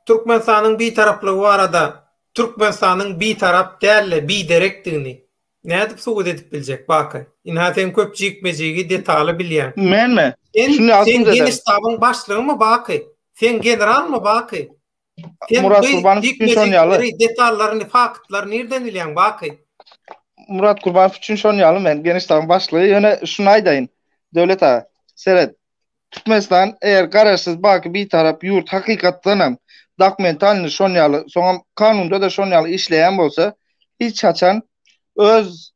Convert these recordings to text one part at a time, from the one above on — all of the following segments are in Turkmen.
Türkmenistanyň bitaraplygy barada Türkmenistanyň bitarap däl-de, biderekdigini nädip subut edip biljek, Baky? Ynha sen köp jikme-jigi, detaly bilýäň. Menmi? Sen, sen Geniştabyň başlygymy, Baky? Sen generalmy, Baky? Sen Murat bu Gurbanow üçin şon ýaly. jikme-jikleri, detallaryny, faktlary nirden bilýäň, Baky? Murat Gurbanow üçin şon ýaly men Geniştabyň başlygy. Ýöne şuny aýdaýyn, Döwlet aga, seret, Türkmenistan eger garaşsyz baky bitarap ýurt hakykatdanam dokumentalny şon ýaly soňam kanunda-da şon ýaly işleýän bolsa hiç haçan öz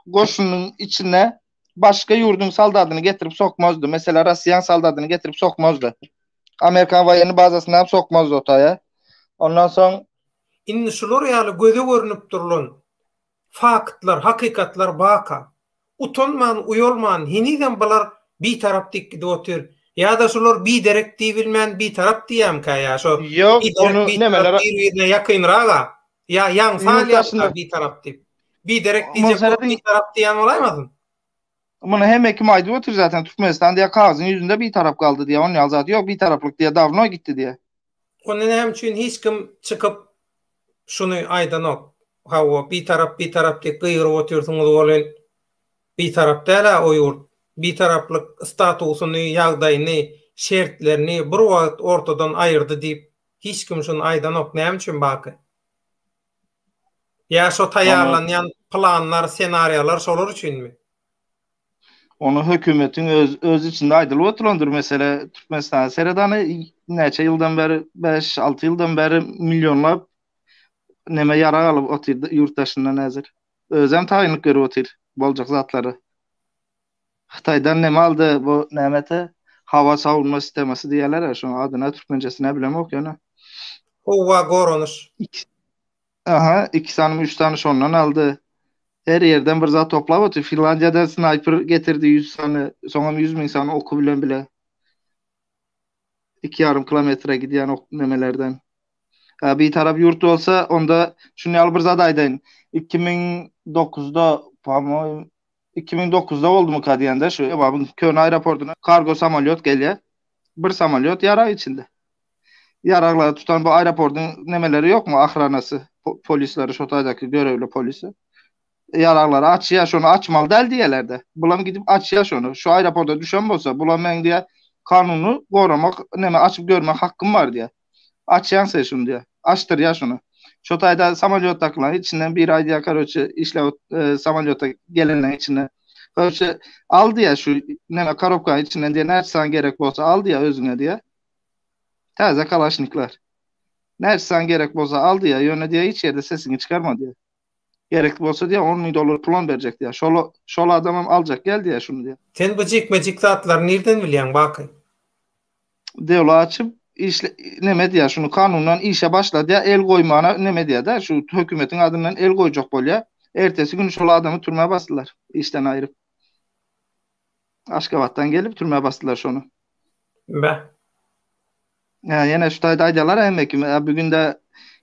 goşunynyň içine başga ýurduň soldadyny getirip sokmazdy. Mesela Rossiýaň soldadyny getirip sokmazdy. Amerikan woýenny bazasyny hem sokmazdy o taýa. Ondan soň Indi şular ýaly göze görnüp durlan Faktlar, hakykatlar baka. Utanman, uýalman, henizem bular bitarap diýip gidip otyr. Ýa-da şular biderek diýibilmän bitarap diýýämkä ýa şo Ýok, biderek ony bitarap nemeler bir-birine ýakynraga. Ýa ýaňsa Ýurt alýarka daşynda bitarap diýip. Biderek Muny diýjek bolup serediň. bitarap diýýän bolaýmasyn? Muny hemme kim aýdyp otyr zaten Türkmenistan diýýär kagyzyň ýüzünde bitarap galdy diýýär onýaly zat ýok bitaraplyk diýýär dawno gitdi diýýär. Onda näme üçin hiç kim çykyp şuny aýdanok? Hawa, bitarap, bitarap diýip gygyryp otyrsyňyz welin, bitarap däl-ä o ýurt. Bitaraplyk statusyny, ýagdaýyny, şertlerini bir wagt ortadan aýyrdy diýip hiç kim şuny aýdanok. Näme üçin Baky? Ýa şo taýýarlanýan planlar, senariýalar şolar üçinmi? Ony hökümetiň öz öz içinde aýdylyp oturandyr mesele Türkmenistana seret hany näçe ýyldan bäri 5-6 ýyldan bäri millionlap neme ýarag alyp otyr ýurt daşyndan häzir. Özem taýynlyk görüp otyr boljak zatlara. Hytaýdan neme aldy bu nämete hawa sawunma sistemasy diýýärler şoň adyna türkmençesini bilemok ýöne. Howa goranyş. Aha, iki sanymy üç sany şondan aldy. Her ýerden bir zat toplap otyr. Finlandiýadan snaýper getirdi 100 sany, soňam 100 müň sany oky bilen bile. 2,5 kilometre gidýän ok nemelerden. Ha, bir tarap ýurt bolsa, onda şuny ýaly bir zat aýdaýyn. 2009-da, po-moýem, 2009-da boldumyka diýende şu Lebabyň köne aeroportuna kargo samolýot gelýär. Bir samolýot ýarag içinde. Ýaraglary tutan bu aeroportyň nemeleri ýokmy, ahranasy, polisleri, şo taýdaky görevli polisi. Ýaraglary açýar, şony açmaly däl diýýärler-de. Bulam gidip açýar şony. Şu aeroporta düşen bolsa, bulam meň diýýär, kanuny goramak, neme açyp görmek hakkym bar diýýär. Açýaň sen şuny diýýär. Açdyrýar şony. Şo taýda samolýotdakylaryň içinden biri aýdýar, karoçe, işläp samolýota gelenleriň içinde. Karoçe, al diýýär şu neme korobkanyň içinden diýýär, näçe sany gerek bolsa al diýýär özüňe diýýär. Täze kalaşnikler. Näçe sany gerek bolsa al diýýär, ýöne diýýär hiç ýerde sesiňi çykarma diýýär. Gerek bolsa diýýär 10 müň dollar pulam berjek diýýär. Şol şol adamam aljak gel diýýär şuny diýýär. Sen bu jikme-jik zatlary nirden bilýäň Baky? Delo açyp işle neme diýýär şuny kanundan işe başla diýýär el goýmana neme diýýär-de şu hökümetiň adyndan el goýjak bolýar. Ertesi güni şol adamy türmä basdylar işden aýryp. Aşgabatdan gelip türmä basdylar şony. Beh. Ýa ýene şu taýda aýdýarlar hemme kim, bu günde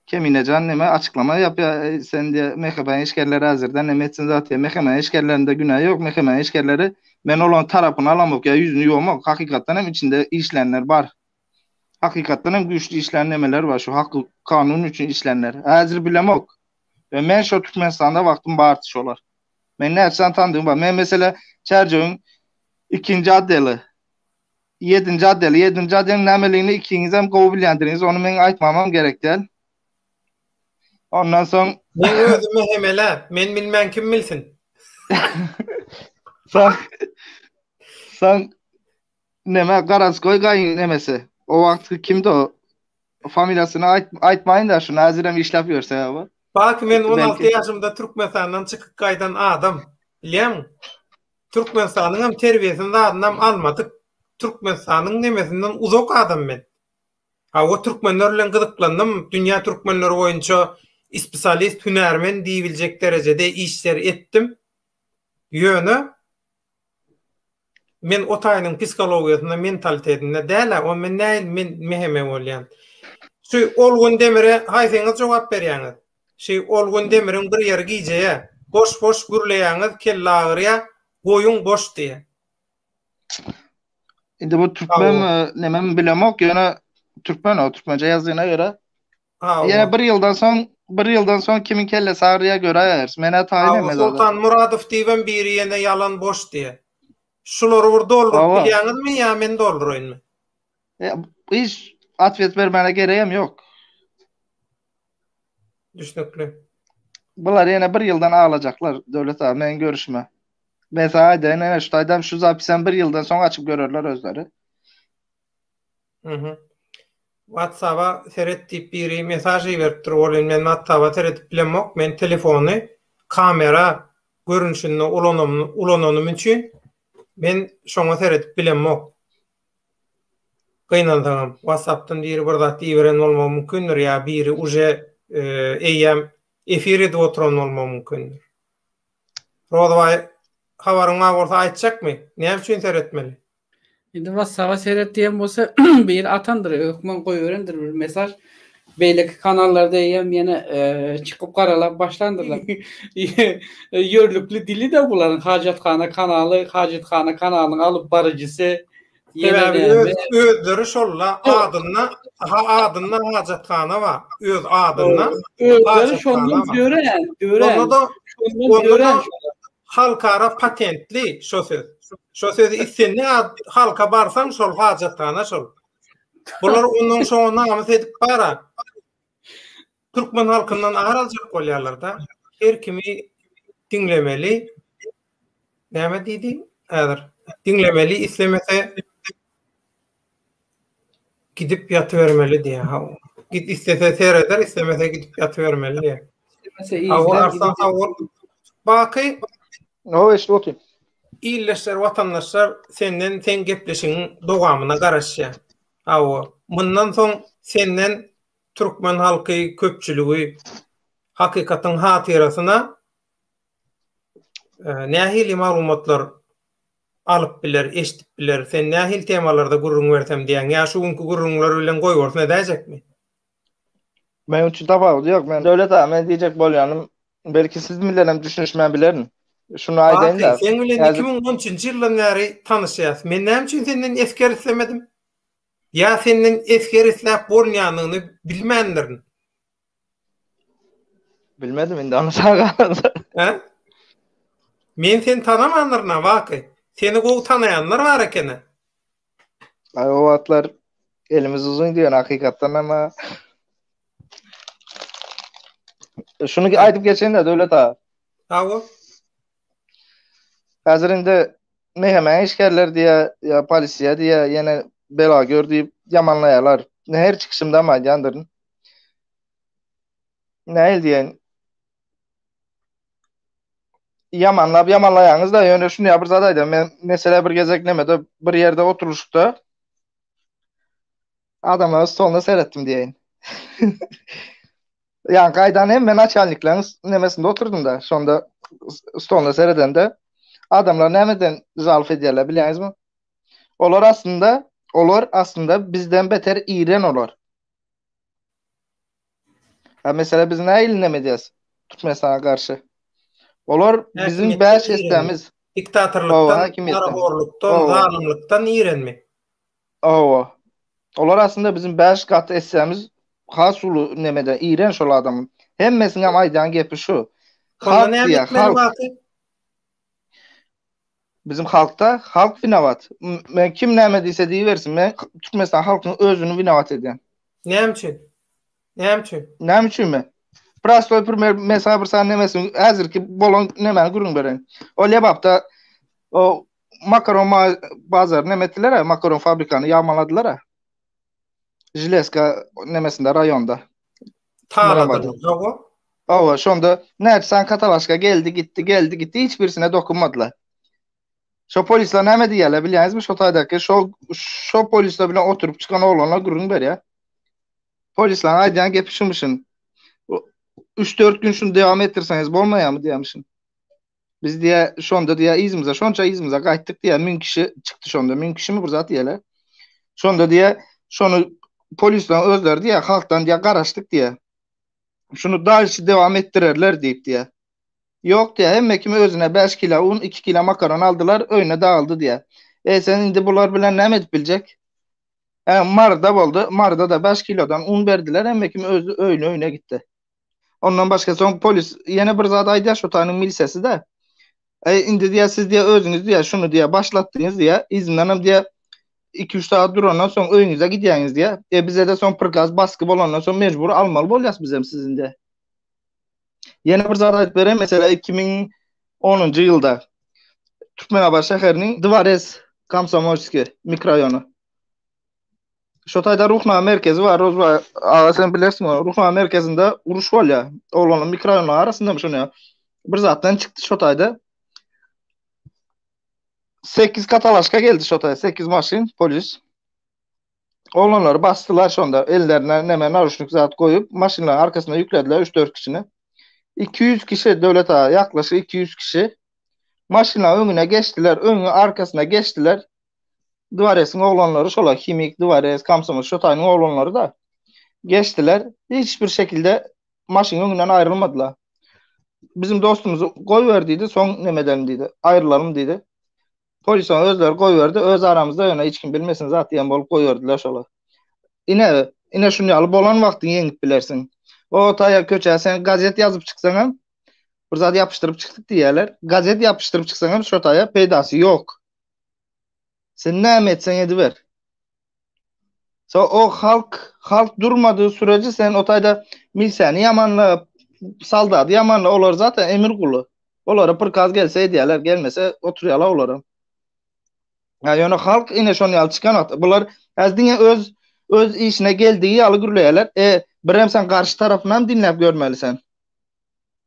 Keminejan neme açyklama ýapýar, sen diýe MHP-niň işgärleri häzirden neme etsin zat diýe. MHM-niň işgärlerinde günä ýok, MHM-niň işgärleri men olaryň tarapyny alamok ýa ýüzüni ýuwamok. Hakykatdan hem içinde işlänler bar. Hakykatdan hem güýçli işlän nemeler bar, şu hak kanun üçin işlänler. Häzir bilemok. We men şo Türkmenistanda wagtym bardy şolar. Men näçe sany tandygym bar. Men mesele Çärjewiň ikinji otdeli, ýedinji otdeli, ýedinji otdeliň nämeligini ikiňizem gowy bilýändiriňiz, ony meň aýtmamam gerek däl. Ondan soň Meň özüme hemele, men bilmän kim bilsin. Soň soň Neme Garaskoý gaýyn nemesi. O wagtky kimdi o? Familiýasyny aýt aýtmaýyn-da şuny häzirem işläp ýörse ýa. Baky men 16 ýaşymda Türkmenistandan çykyp gaýdan adam. Bilýäňmi? Türkmenistanyňam terbiýesini zadynam almadyk. Türkmenistanyň nemesinden uzak adam men. Hawa türkmenler bilen gyzyklandym. Dünýä türkmenleri boýunça ispisialist, hünärmen diýibiljek derejede işler etdim. Ýöne Men o taýynyň psihologiýasynda, mentalitetinde däl-ä, o men nähili men meheme bolýan. Şu Olgun Demire haýsyňyz jogap berýäňiz? Şu Olgun Demiriň bir ýeri gijeýä. Boş-boş gürleýäňiz, kelle agyrýa, goýuň boş diýä. Indi bu türkmen nememi bilemok, ýöne. Türkmen o, türkmençe ýazdygyna görä. Ýene bir ýyldan soň, bir ýyldan soň kimiň kellesi agyrýar göräýeris. Men-ä taýyn hemme zada. Soltan Muradow diýibem biri ýene ýalan boş diýýär. Şulary bir dolduryp bilýäňizmi ýa men dolduraýynmy? Hiç atwet bermäne geregem ýok. Düşnükli. Bular ýene bir ýyldan aglajaklar Döwlet aga meň görüşime. Men saňa aýdaýyn ene şu taýdan şu zapisem bir ýyldan soň açyp görerler özleri. Mhm. WhatsApp-a seret diýip biri mesaj iberipdir welin men WhatsApp-a seredip bilemok. Men telefony kamera görnüşinde ulananym üçin men şoňa seredip bilemok. Gynansagam, WhatsApp-dan biri bir zat iberen bolmagy mümkindir ýa biri uje eýýäm efir edip oturan bolmagy mümkindir. Rozybaý, habaryň bar bolsa aýtjakmy? Näme üçin seretmeli? Indi WhatsApp-a seret diýen bolsa biri atandyr, hökman goýberendir bir mesaj. Beýleki kanallarda eýýäm ýene çykyp garalap başlandyrlar. Ýörlükli dili-de bularyň Hajathana kanaly, Hajathana kanalynyň alyp baryjysy Sebäbi öz özleri şolla adynda ha adynda hajathana bar. Öz adynda özleri şondan dörän, dörän. Onda-da onda-da halkara patentli şo söz. Şo sözi islendik halka barsaň şol hajathana şol. Bular ondan şoňa namys edip bara. Türkmen halkyndan ar aljak bolýarlar-da. Her kimi diňlemeli. Näme diýdi? Häzir diňlemeli, islemese gidip ýatybermeli diýýär. Hawa. Git islese sereder, islemese gidip ýatybermeli diýýär. Hawa, Arslan sag bol. Baky Hawa, eşidip otyryn. Ildeşler, watandaşlar senden seň gepleşigiň dowamyna garaşýar. Hawa, mundan soň senden türkmen halky köpçüligi hakykatyň hatyrasyna nähili maglumatlar alyp biler, eşidip biler? Sen nähili temalarda gürrüň bersem diýýäň? Ýa şu günki gürrüňler bilen goýbolsun edäýjekmi? Meň üçin tapawudy ýok. Men Döwlet aga, men diýjek bolýanym, belki siz bilenem düşünişmän bilerin. Şuny aýdaýyn-da. Baky, seň bilen 2013-nji ýyldan bäri tanyşýas. Men näme üçin senden esger islemedim? Ýa senden esger isläp bolmaýanyny bilmändirin. Bilmedim indi ony saňa galansa. Hä? Men seni tanamandyryn-a, Baky. Seni gowy tanaýanlar bar eken-ä. Aý o wagtlar elimiz uzyn diýen hakykatdan hem-ä. Şuny aýdyp geçeýin-de Döwlet aga. Hawa. Häzir indi MHM işgärler diýä, ýa polisiýa diýä, ýene bela gör diýip ýamanlaýarlar. Her çykyşymda hem aýdýandyryn. Nähili diýeýin? Ýamanlap ýamanlaýaňyz-da, ýöne şuny ýa bir zat aýdaýyn. Men mesele bir gezek nemede bir ýerde oturylyşykda adamlaryň stoluna seretdim diýeýin. Ýa gaýdan hem men naçalnikleriň nemesinde oturdym-da, şonda stoluna seredende adamlar nämeden žalf edýärler bilýäňizmi? Olar aslynda, olar aslynda bizden beter iren olar. Ha mesela biz nähili neme edýäs Türkmenistana garşy? Olar biziň 5 essämiz. Diktatorlykdan, parahorlukdan, zalymlykdan irenmi? Hawa. Olar aslynda biziň 5 gat essämiz has uly nemeden iren şol adamyň. Hemmesiniň hem aýdýan gepi şu. Halk diýýär, halk. Bizim halkda halk winawat. Men kim näme diýse diýibersin, men Türkmenistan halkynyň özüni winawat edýän. Näme üçin? Näme üçin? Näme üçinmi? Prostoý primer, men saňa bir sany nemesini, häzirki bolan nemäni gürrüň bereýin. O Lebapda o makaron bazary neme etdiler-ä, makaron fabrikany ýagmaladylar-a. Železka nemesinde raýonda. Taladylar, hawa. Hawa, şonda näçe sany katalaşka geldi, gitdi, geldi, gitdi, hiç birisine dokunmadylar. Şo polisler näme diýýärler bilýäňizmi? Şo taýdaky şo şo polisler bilen oturyp çykan oglanlar gürrüň berýär. Polisleriň aýdýan gepi şumyşyn. 3-4 gün şuny dewam etdirseňiz bolmaýarmy diýýärmişin. Biz diýä şonda diýä yzymyza şonça yzymyza gaýtdyk diýä 1000 kişi çykdy şonda 1000 kişimi bir zat diýýärler. Şonda diýä şony polisleriň özleri diýä halkdan diýä garaşdyk diýä. Şuny dalşy dewam etdirerler diýip diýä. Ýok diýä hemme kim özüne 5 kilo un 2 kilo makaron aldylar öýüne dagyldy diýä. E sen indi bular bilen näme edip biljek? Hä, Maryda boldy. Maryda-da 5 kilodan un berdiler. Hemme kim öz öýüne öýüne gitdi. Ondan başga soň polis ýene bir zat aýdýar şo taýynyň milisesi-de. Eý, indi diýýär, siz diýýär, özüňiz diýýär, şuny diýýär, başlatdyňyz diýýär. Yzyndanam diýýär, 2-3 sagat durandan soň öýüňize gidýäňiz diýýär. E, bize-de soň prikaz basgy bolandan soň mejbur almaly bolýas bizem sizin diýýär. Ýene bir zat aýdyp bereýin, meselem 2010-njy ýylda Türkmenabat şäheriniň Dworez Komsomolskiý mikroraýony. Şo taýda Ruhnama merkezi bar, Rozbaý aga sen bilersiň ony. Ruhnama merkezinde uruş bolýar. Oglanlar mikroraýonlaryň arasynda şony bir zatdan çykdy şo taýda. 8 katalaşka geldi şo taýda, 8 maşyn polis. Oglanlary basdylar şonda ellerine neme naruşnik zat goýup maşynlaryň arkasyna ýüklediler 3-4 kişini. 200 kişi Döwlet aga ýaklaşyk 200 kişi maşynlaryň öňüne geçdiler, öňi arkasyna geçdiler. Dwaresiň oglanlary şolar himik, dwares, komsomol şo taýynyň oglanlary da geçdiler. Hiç bir şekilde maşynyň öňünden aýrylmadylar. Bizim dostumyzy goýber diýdi, soň neme edelim diýdi, aýrylalym diýdi. Polisiýanyň özleri goýberdi, öz aramyzda ýöne hiç kim bilmesin zat diýen bolup goýberdiler şolar. Ine, ine şuny ýaly bolan wagtyň ýeňip bilersiň. O taýa köçä sen gazet ýazyp çyksaňam, bir zat ýapyşdyryp çykdyk diýýärler. Gazet ýapyşdyryp çyksaňam şo taýa peýdasy ýok. Sen näme etseň ediber. So o halk halk durmadygy sürece sen o taýda milisiýany ýamanla, soldady ýamanla, olar zaten emir guly. Olara prikaz gelse edýärler, gelmese oturýarlar olara. Ya ýöne halk ine şon ýaly çykan wagt bular häzir diňe öz öz işine geldigi ýaly gürleýärler. E, birem sen garşy tarapyny hem diňläp görmeli sen.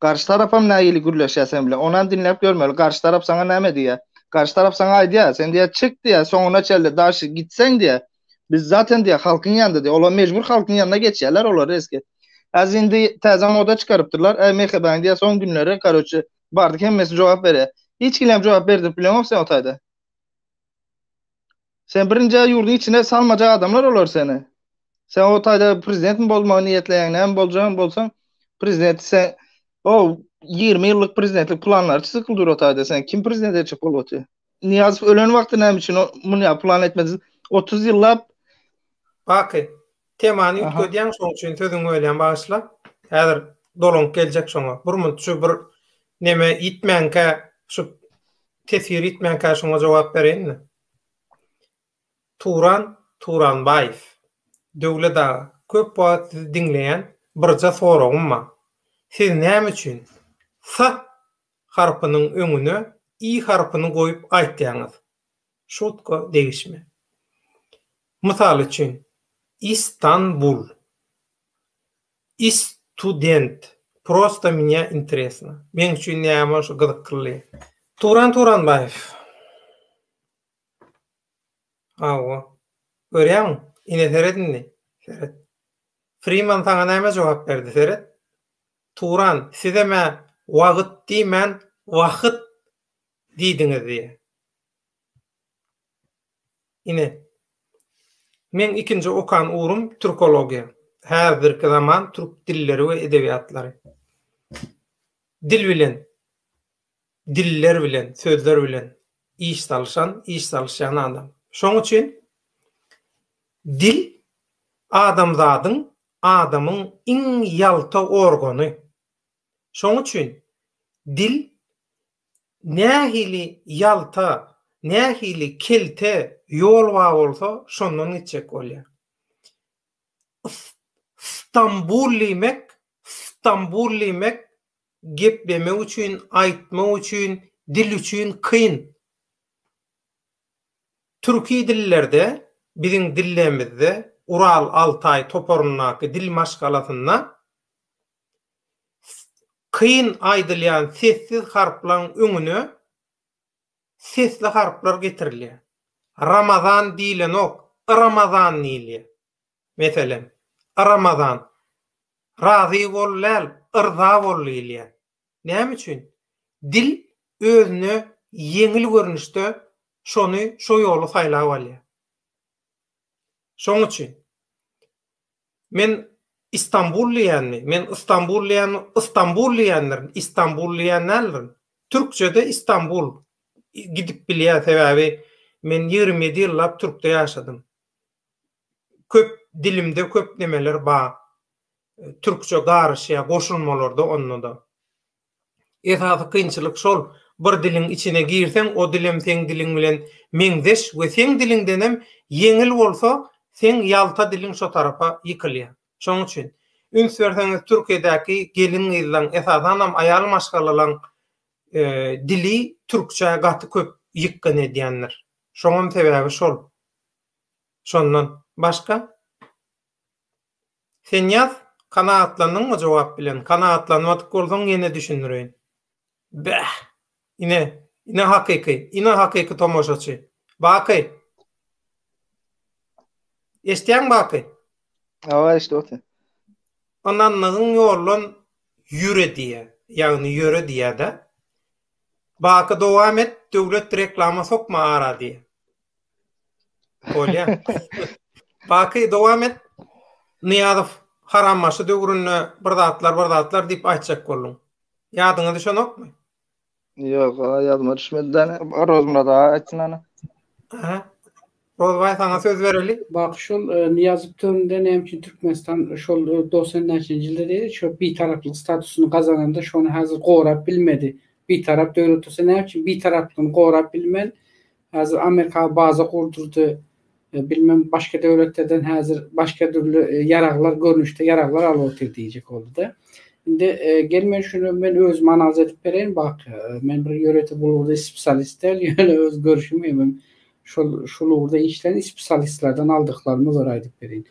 Garşy tarapam nähili gürleşýär sen bilen, onam diňläp görmeli. Garşy tarap saňa näme diýýär? Garşy tarap saňa aýdýar, sen diýýär, çyk diýýär, soňuna çenli daşy gitseň diýýär. Biz zaten diýýär, halkyň ýanynda diýýär. Olar mejbur halkyň ýanyna geçýärler olar reski. Häzir indi täze moda çykarypdyrlar. Äý MHB-niň diýýär, soň günleri, karoçe, bardyk hemmesi jogap berýär. Hiç kimem jogap berdirip bileňok sen o taýda. Sen birinji ýurduň içine salmajak adamlar olar seni. Sen o taýda prezidentmi bolmagy niýetleýäň, näme boljagyň bolsaň, prezident sen o 20 ýyllyk prezidentlik planlary çyzykly dur o taýda. Sen kim prezident etjek bolup otyr? Nyýazow ölen wagty näme üçin muny ýa plan etmedi? 30 ýyllap Baky, temany üýtgedýäň şoň üçin sözüňi bölýän bagyşla. Häzir dolanyp geljek şoňa. Bir munt şu bir neme ýitmänkä şu teswir ýitmänkä şoňa jogap bereýin-de. Turan Turanbaýew, Döwlet aga, köp wagt sizi diňleýän, birje soragym bar. Siz näme üçin S harpynyň öňüne I harpyny goýup aýtýaňyz? Şutka, degişme. Mysal üçin, Istanbul. Istudent. Prosto mnýa interesno. Meň üçin näme şu gyzykly. Turan Turanbaýew. Hawa. Görýäňmi? Ine seret indi. Seret. Freeman saňa näme jogap berdi, seret. Turan, sizem-ä wagyt diýmän, wahyt diýdiňiz diýýär. Ine. Meň ikinji okan ugrum türkologiýa. Häzirki zaman türk dilleri we edebiýatlary. Dil bilen, diller bilen, sözler bilen iş salyşan, iş salyşýan adam. Şoň üçin dil adamzadyň, adamyň iň ýalta organy. Şoň üçin dil nähili ýalta, nähili kelte ýol bar bolsa, şondan gitjek bolýar. Stambul diýmek, Stambul diýmek geplemek üçin, aýtmak üçin, dil üçin kyn. Türki dillerde, biziň dillemizde, Ural-Altaý toparyndaky dil maşgalasynda kyn aýdylýan sessiz harplaryň öňüne sesli harplar getirilýär. Ramazan diýlenok, Yramazan diýilýär. Meselem, Yramazan. Razy bol däl, yrza bol diýilýär. Näme üçin? Dil özüne ýeňil görnüşde şony, şo ýoly saýlap alýar. Şoň üçin. Men Istanbul diýýänmi? Men Istanbul diýýän, Istanbul diýýändirin, Istanbul diýýän däldirin. Türkçede Istanbul gidip bilýär, sebäbi men 27 ýyllap Türkde ýaşadym. Köp dilimde köp nemeler bar. Türkçe garyşýar goşulmalarda onda-da. Esasy kynçylyk şol, bir diliň içine girseň, o dilem seň diliň bilen meňzeş we seň diliňdenem ýeňil bolsa, seň ýalta diliň şo tarapa ýykylýar. Şoň üçin, üns berseňiz Türkiýedäki gelin-gyzlaň, esasanam aýal maşgalalaň dili türkçä gaty köp ýykgyn edýändir. Şoňam sebäbi şol. Şondan başga? Sen ýaz, kanagatlandyňmy jogap bilen? Kanagatlanmadyk bolsaň ýene düşündireýin. Bäh! Ine, ine hakyky, ine hakyky tomaşaçy. Baky! Eşitýäňmi Baky? Hawa, eşidip otyryn. Ynandygyň ýoldan ýüre diýýär. Ýagny ýöre diýýär-de. Baky dowam et, döwlet reklama sokma ara diýýär. Bolýa. Baky dowam et. Nyýazow harambaşy döwründe bir zatlar bir zatlar diýip aýtjak bolduň. Ýadyňa düşenokmy? Ýok, ýadyma düşmedi däne. Rozmyrat aga aýtsyn ana. Aha. Rozbaý saňa söz bereli. Baky şol Nyýazow döwründe näme üçin Türkmenistan şol 90 näçenji ýylda diýdi, şo bitaraplyk statusyny gazananda şony häzir gorap bilmedi. Bitarap döwlet bolsa näme üçin bitaraplygyny gorap bilmän Häzir Amerika baza gurdurdy. Bilmem başga döwletlerden häzir başga dürli ýaraglar görnüşde ýaraglar alyp otyr diýjek boldy-da. Indi gel men şuny men özüm analiz edip bereýin bak. Men bir ýörite bu ugurda spesialist däl, ýöne öz görüşimi hem şol şul ugurda işlän spesialistlerden aldyklarymy görä aýdyp bereýin.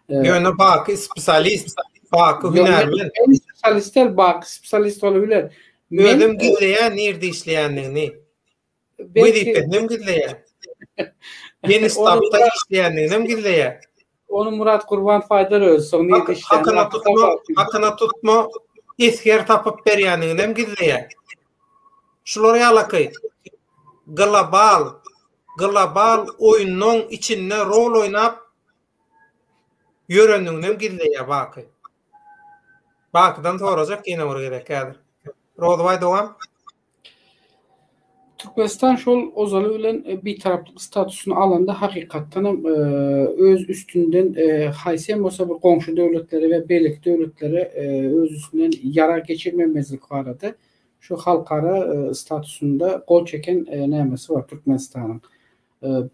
Ýöne Baky spesialist, Baky hünärmen. Men spesialist däl, Baky spesialist bolup biler. Özem gizleýär nirde işleýändigini. Wezipesinem gizleýär. Genistabda işleýändiginem gizleýär. Ony Murat Gurbanow aýdar özi, soň nirde işleýänini. Hakyna tutma, hakyna tutma esger tapyp berýändiginem gizleýär. Şular ýalaky global, global oýnuň içinde rol oýnap ýörendiginem gizleýär Baky. Bakydan sorajak ýene bir gezek häzir. Rozybaý dowam. Türkmenistan şol ozaly bilen Bitaraplyk statusyny alanda hakykatdanam öz üstünden haýsy hem bolsa bir goňşy döwletlere we beýleki döwletlere öz üstünden ýarag geçirmemezlik barada şu halkara statusynda gol çeken nämesi bar Türkmenistanyň.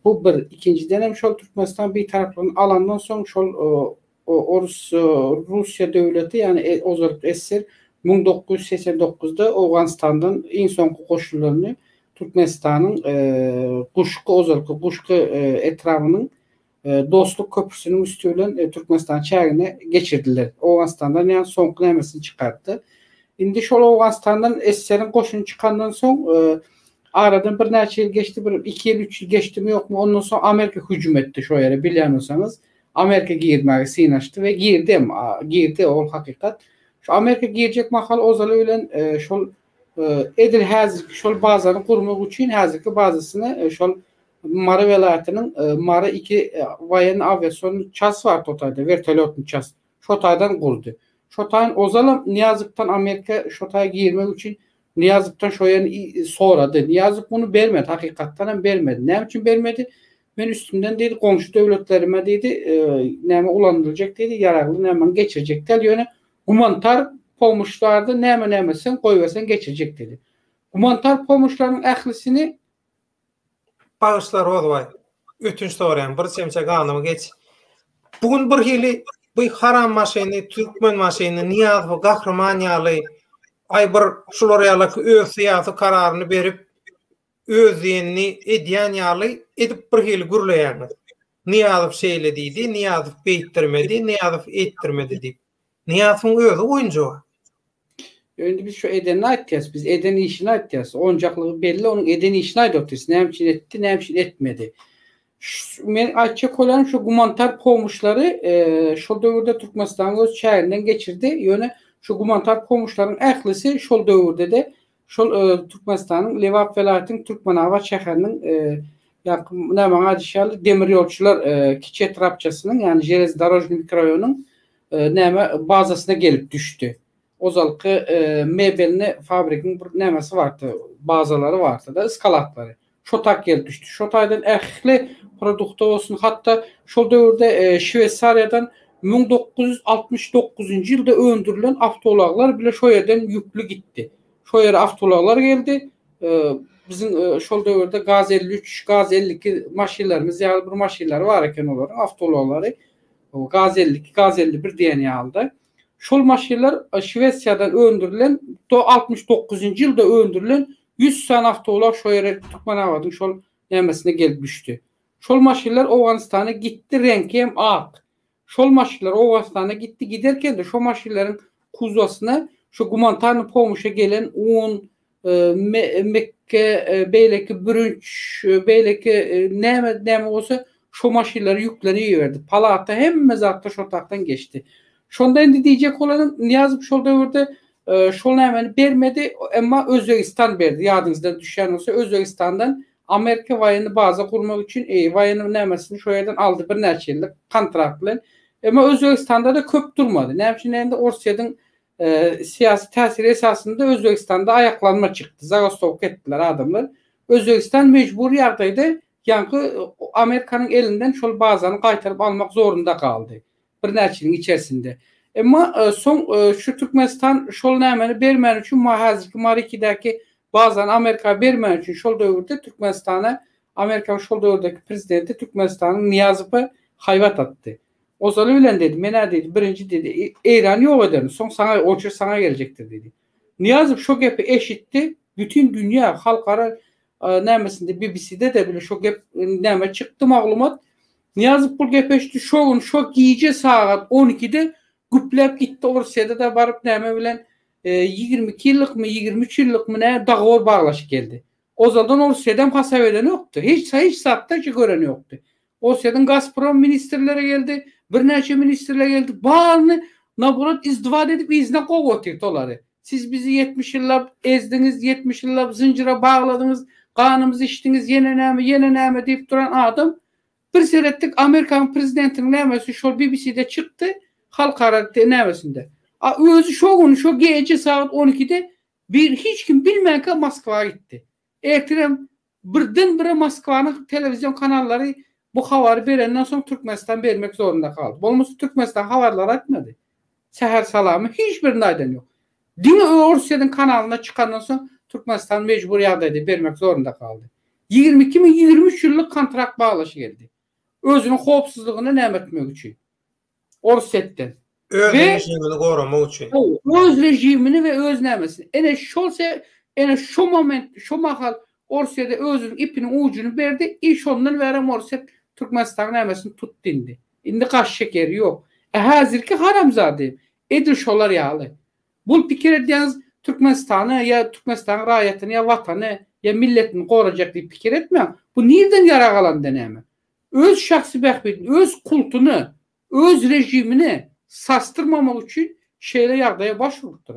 Bu bir. Ikinjiden hem şol Türkmenistan Bitaraplygyny alandan soň şol Orus Russiýa döwleti, ýagny ozalky SSR 1989-da Owganystandan iň soňky goşunlaryny Türkmenistanyň Guşgy ozalky Guşgy etrabynyň Dostluk köprüsiniň üsti bilen Türkmenistanyň çägine geçirdiler. Owganystandan ýagny soňky nämesini çykartdy. Indi şol Owganystandan SSR-iň goşuny çykandan soň aradan birnäçe ýyl geçdi, bir iki ýyl, üç ýyl geçdimi ýokmy, ondan soň Amerika hüjüm etdi şo ýere bilýän bolsaňyz. Amerika girmäge synaşdy we girdi hem, girdi ol hakykat. Şu Amerika girjek mahal ozaly bilen şol edil häzirki şol bazany gurmak üçin häzirki bazasyny şol Mary welaýatynyň Mary 2 woýenny awiasion ças bar to taýda, wertolýotny ças. Şo taýdan gurdy. Şo taýyn ozalam Nyýazowdan Amerika şo taýa girmek üçin Nyýazowdan şo ýerini sorady. Nyýazow muny bermedi, hakykatdan hem bermedi. Näme üçin bermedi? Men üstümden diýdi, goňşy döwletlerime diýdi, näme ulanyljak diýdi, ýaragly nämäni geçirjek däl, ýöne gumanitar pomuşlarda näme-näme etseň, goýberseň geçirjek diýdi. Gumanitar pomuşlaryň ählisini Bagyşla Rozbaý. Ötünç soraýan, bir çemçe ganymy geç. Bu gün bir hili bu haram maşyny, türkmen maşyny Nyýazowy gahryman ýaly, aý bir şular ýaly öz syýasy kararyny berip, öz diýenini edýän ýaly edip bir hili gürleýäňiz. Nyýazow şeýle diýdi, Nyýazow beýtdirmedi, Nyýazow eýtdirmedi diýip. Nyýazowyň özi oýunjak. Ýok indi biz şu edenini aýtýas, biz eden işini aýtýas. Oýunjaklygy belli, onuň eden işini aýdyp otyrys. Näme üçin etdi, näme üçin etmedi. Men aýtjak bolýanym şu gumanitar pomuşlary şol döwürde Türkmenistanyň öz çäginden geçirdi. Ýöne şu gumanitar pomuşlaryň ählisi şol döwürde-de şol Türkmenistanyň Lebap welaýatynyň Türkmenabat şäheriniň ýa näme aýdyş ýaly demir ýolçular kiçi etrapçasynyň ýagny Železnodorožnyý mikroraýonyň näme bazasyna gelip düşdi. Ozalky mebelni fabrigiň bir nämesi bardy, bazalary bardy-da, skalatlary. Şo tak gelip düşdi. Şo taýdan ähli produkta bolsun, hatda şol döwürde Şweýsariýadan 1969-njy ýylda öndürilen awtoulaglar bile şo ýerden ýükli gitdi. Şo ýere awtoulaglar geldi. Biziň şol döwürde Gaz 53, Gaz 52 maşynlarymyz ýaly bir maşynlary bar eken olaryň, awtoulaglary. Gaz 52, Gaz 51 diýen ýalyda. Şol maşynlar Şwesiýadan öndürilen, do 69-njy ýylda öndürilen 100 sany awtoulag şo ýere Türkmenabadyň şol nämesine gelip düşdi. Şol maşynlar Owganystana gitdi, reňki hem ak. Şol maşynlar Owganystana gitdi, giderken-de şo maşynlaryň kuzosyna şo gumanitarnyý pomuşa gelen un, mekge, beýleki bürünç, beýleki näme näme bolsa şo maşynlara ýüklenip iberdi. Palata hemme zatlar şo tarapdan geçdi. Şonda indi diýjek bolanym Nyýazow şol döwürde şol nämeni bermedi, emma Özbegistan berdi. Ýadyňyzdan düşýän bolsa Özbegistandan Amerika waýenny baza gurmak üçin waýenny nämesini şo ýerden aldy birnäçe ýyllyk kontrakt bilen. Emma Özbegistanda-da köp durmady. Näme üçin diýende Orsýetiň syýasy täsiri esasynda Özbegistanda aýaklanma çykdy, zagostowka etdiler adamlar. Özbegistan mejbury ýagdaýda ýaňky Amerikanyň elinden şol bazany gaýtaryp almak zorunda galdy birnäçe ýylyň içerisinde. Emma soň şu Türkmenistan şol nämeni bermäni üçin häzirki Marikidäki bazany Amerika bermäni üçin şol döwürde Türkmenistana Amerikanyň şol döwürdäki prezidenti Türkmenistanyň Nyýazowa haýbat atdy. Ozaly bilen diýdi, men-ä diýdi, birinji diýdi, Eýrany ýok ederin, soň saňa, oçer saňa geljekdir diýdi. Nyýazow şo gepi eşitdi, bütin dünýä, halkara nämesinde, BBC-de-de bile şo gep näme çykdy maglumat. Nyýazow bul gepi eşitdi, şo gün, şo gije sagat on ikide güpläp gitdi Orsýede-de baryp näme bilen 22 ýyllykmy, 23 ýyllykmy nä dogowor baglaşyp geldi. Ozaldan Orsýedem hasap edenokdy, hiç hiç zatda göreni ýokdy. Orsýetiň Gazprom ministrleri geldi, birnäçe ministrler geldi, baryny naborot izdywat edip yzyna kowup otyrdy olary. Siz bizi 70 ýyllap ezdiňiz, 70 ýyllap zynjyra bagladyňyz, ganymyzy içdiňiz, ýene näme, ýene näme diýip duran adam bir seretdik Amerikanyň prezidentiniň nämesi şol BBC-de çykdy, halkara nämesinde. A özi şo gün, şo gije sagat 12-de bir hiç kim bilmänkä Moskwa gitdi. Ertirem Birden-bire Moskwanyň telewizion kanallary bu habary berenden soň Türkmenistan bermek zorunda galdy. Bolmasa Türkmenistan habarlary aýtmady. Säher salamy hiç birinde aýdan ýok. Diňe Orsýetiň kanalynda çykandan soň Türkmenistan mejbur ýagdaýda bermek zorunda galdy. 22 mi 23 ýyllyk kontrakt baglaşy geldi. Özüniň howpsuzlygyny näme etmek üçin. Orsýetden. Öz režimini goramak üçin. Öz režimini we öz nämesini. Ene şol se, ene şo moment, şo mahal Orsýede özüniň ipiniň ujuny berdi, i şondan bärem Orsýet Türkmenistanyň nämesini tutdy indi. Indi gaş şekeri ýok. E häzirki haramzada edil şolar ýaly. Bul pikir edýäňiz Türkmenistany ýa Türkmenistanyň raýatyny ýa watany ýa milletini gorajak diýip pikir etmäň. Bu nirden ýarag alanda näme? Öz şahsy bähbidini, öz kultuny, öz režimini sarsdyrmamak üçin şeýle ýagdaýa baş urupdyr.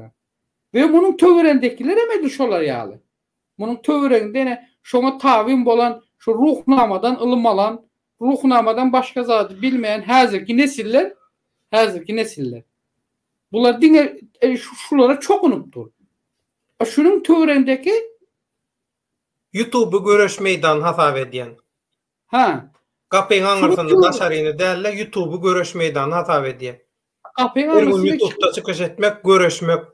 We munuň töwerendekiler hem edil şolar ýaly. Munuň töwereginde ene şoňa tabyn bolan, şu Ruhnamadan ylym alan, Ruhnamadan başga zady bilmeýän häzirki nesiller, häzirki nesiller. Bular diňe şulara çokunyp dur. Şunuň töweregindeki Ýutuby göreş meýdany hasap edýän. Hä. Gapyň aňyrsynda daşaryny däl-de, Ýutuby göreş meýdany hasap edýän. Gapyň Her gün aňyrsynda Ýutubda çykyş etmek, göreşmek.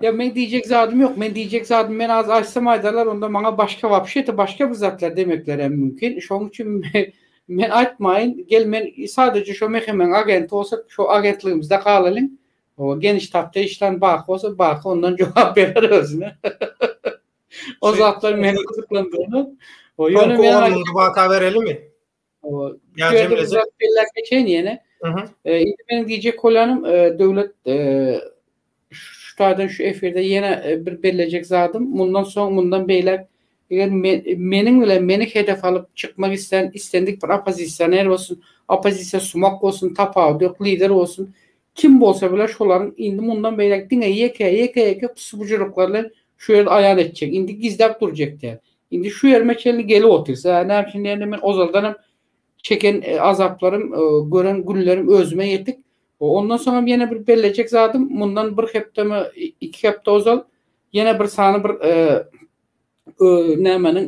Ýa meň diýjek zadym ýok. Men diýjek zadym men az aýtsam aýdarlar, onda maňa başga wapşe-de başga bir zatlar demekleri hem mümkin. Şonuň üçin men aýtmaýyn. Gel men sadece şo MHM-iň agenti bolsak, şo agentligimizde galalyň. O Geniştatda işlän Baky bolsa Baky ondan jogap berer özüne. O zatlar meni gyzyklandyrdy. O ýöne men on waka berelimi? O ýa jemlejek belläp geçeýin ýene. Indi meniň diýjek bolýanym döwlet şu taýdan şu efirde ýene bir bellejek zadym mundan soň mundan beýläk Eger meniň bilen meni hedef alyp çykmak islän islendik bir oppozisioner bolsun, oppozisiýa sumak bolsun, tapawudy ýok, lider bolsun, kim bolsa bile şolaryň indi mundan beýläk diňe ýeke, ýeke, ýeke pusu-bujuryklary bilen şu ýerde aýan etjek. Indi gizläp durjak däl. Indi şu ýerime çenli gelip otyrys. Ä, näme üçin diýende men ozaldanam çeken azaplarym, gören günlerim özüme ýetik. Ondan soňam ýene bir bellejek zadym, mundan bir hepdemi, iki hepde ozal. Ýene bir sany bir nämeniň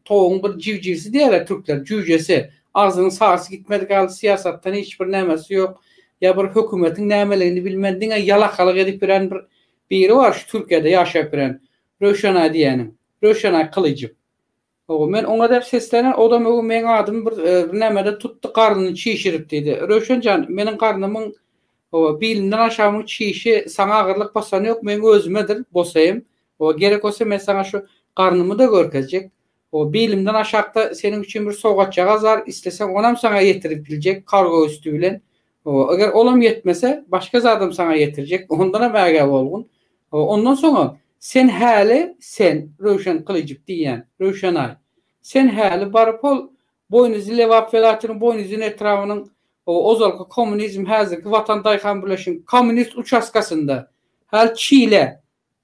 towugyň bir jiwjiwsi diýýärler türkler, jüýjesi. Agzynyň sarysy gitmedik ýaly syýasatdan hiç bir nämesi ýok. Ýa bir hökümetiň nämeligini bilmän diňe ýalakalyk edip ýören bir biri bar şu Türkiýede ýaşap ýören. Röwşenaý diýýäniň. Röwşenaý Kylyjow. Hawa, men oňa dep seslenen, odam ögün meň adymy bir bir nämede tutdy, garnyny çişirip diýdi. Röwşen jan, meniň garnymyň, hawa, bilimden aşagymyň çişi saňa agyrlyk basany ýok, meň özümedir, bosaýym. Hawa, gerek bolsa men saňa şu garnymy-da görkezjek. Hawa, bilimden aşakda seniň üçin bir sowgatjagaz bar, isleseň onam saňa ýetirip biljek, kargo üsti bilen. Hawa, eger olam ýetmese, başga zadam saňa ýetirjek, ondanam ägä bolgun. Hawa, ondan soňam, sen häli, sen, Röwşen Gylyjow diýýän, Röwşenaý, sen häli baryp hol Boýnuzy Lebap welaýatynyň Boýnuzyn etrabynyň, hawa, ozalky kommunizm, häzirki Watan daýhan birleşiginiň kommunist uçastkasynda, häli çile,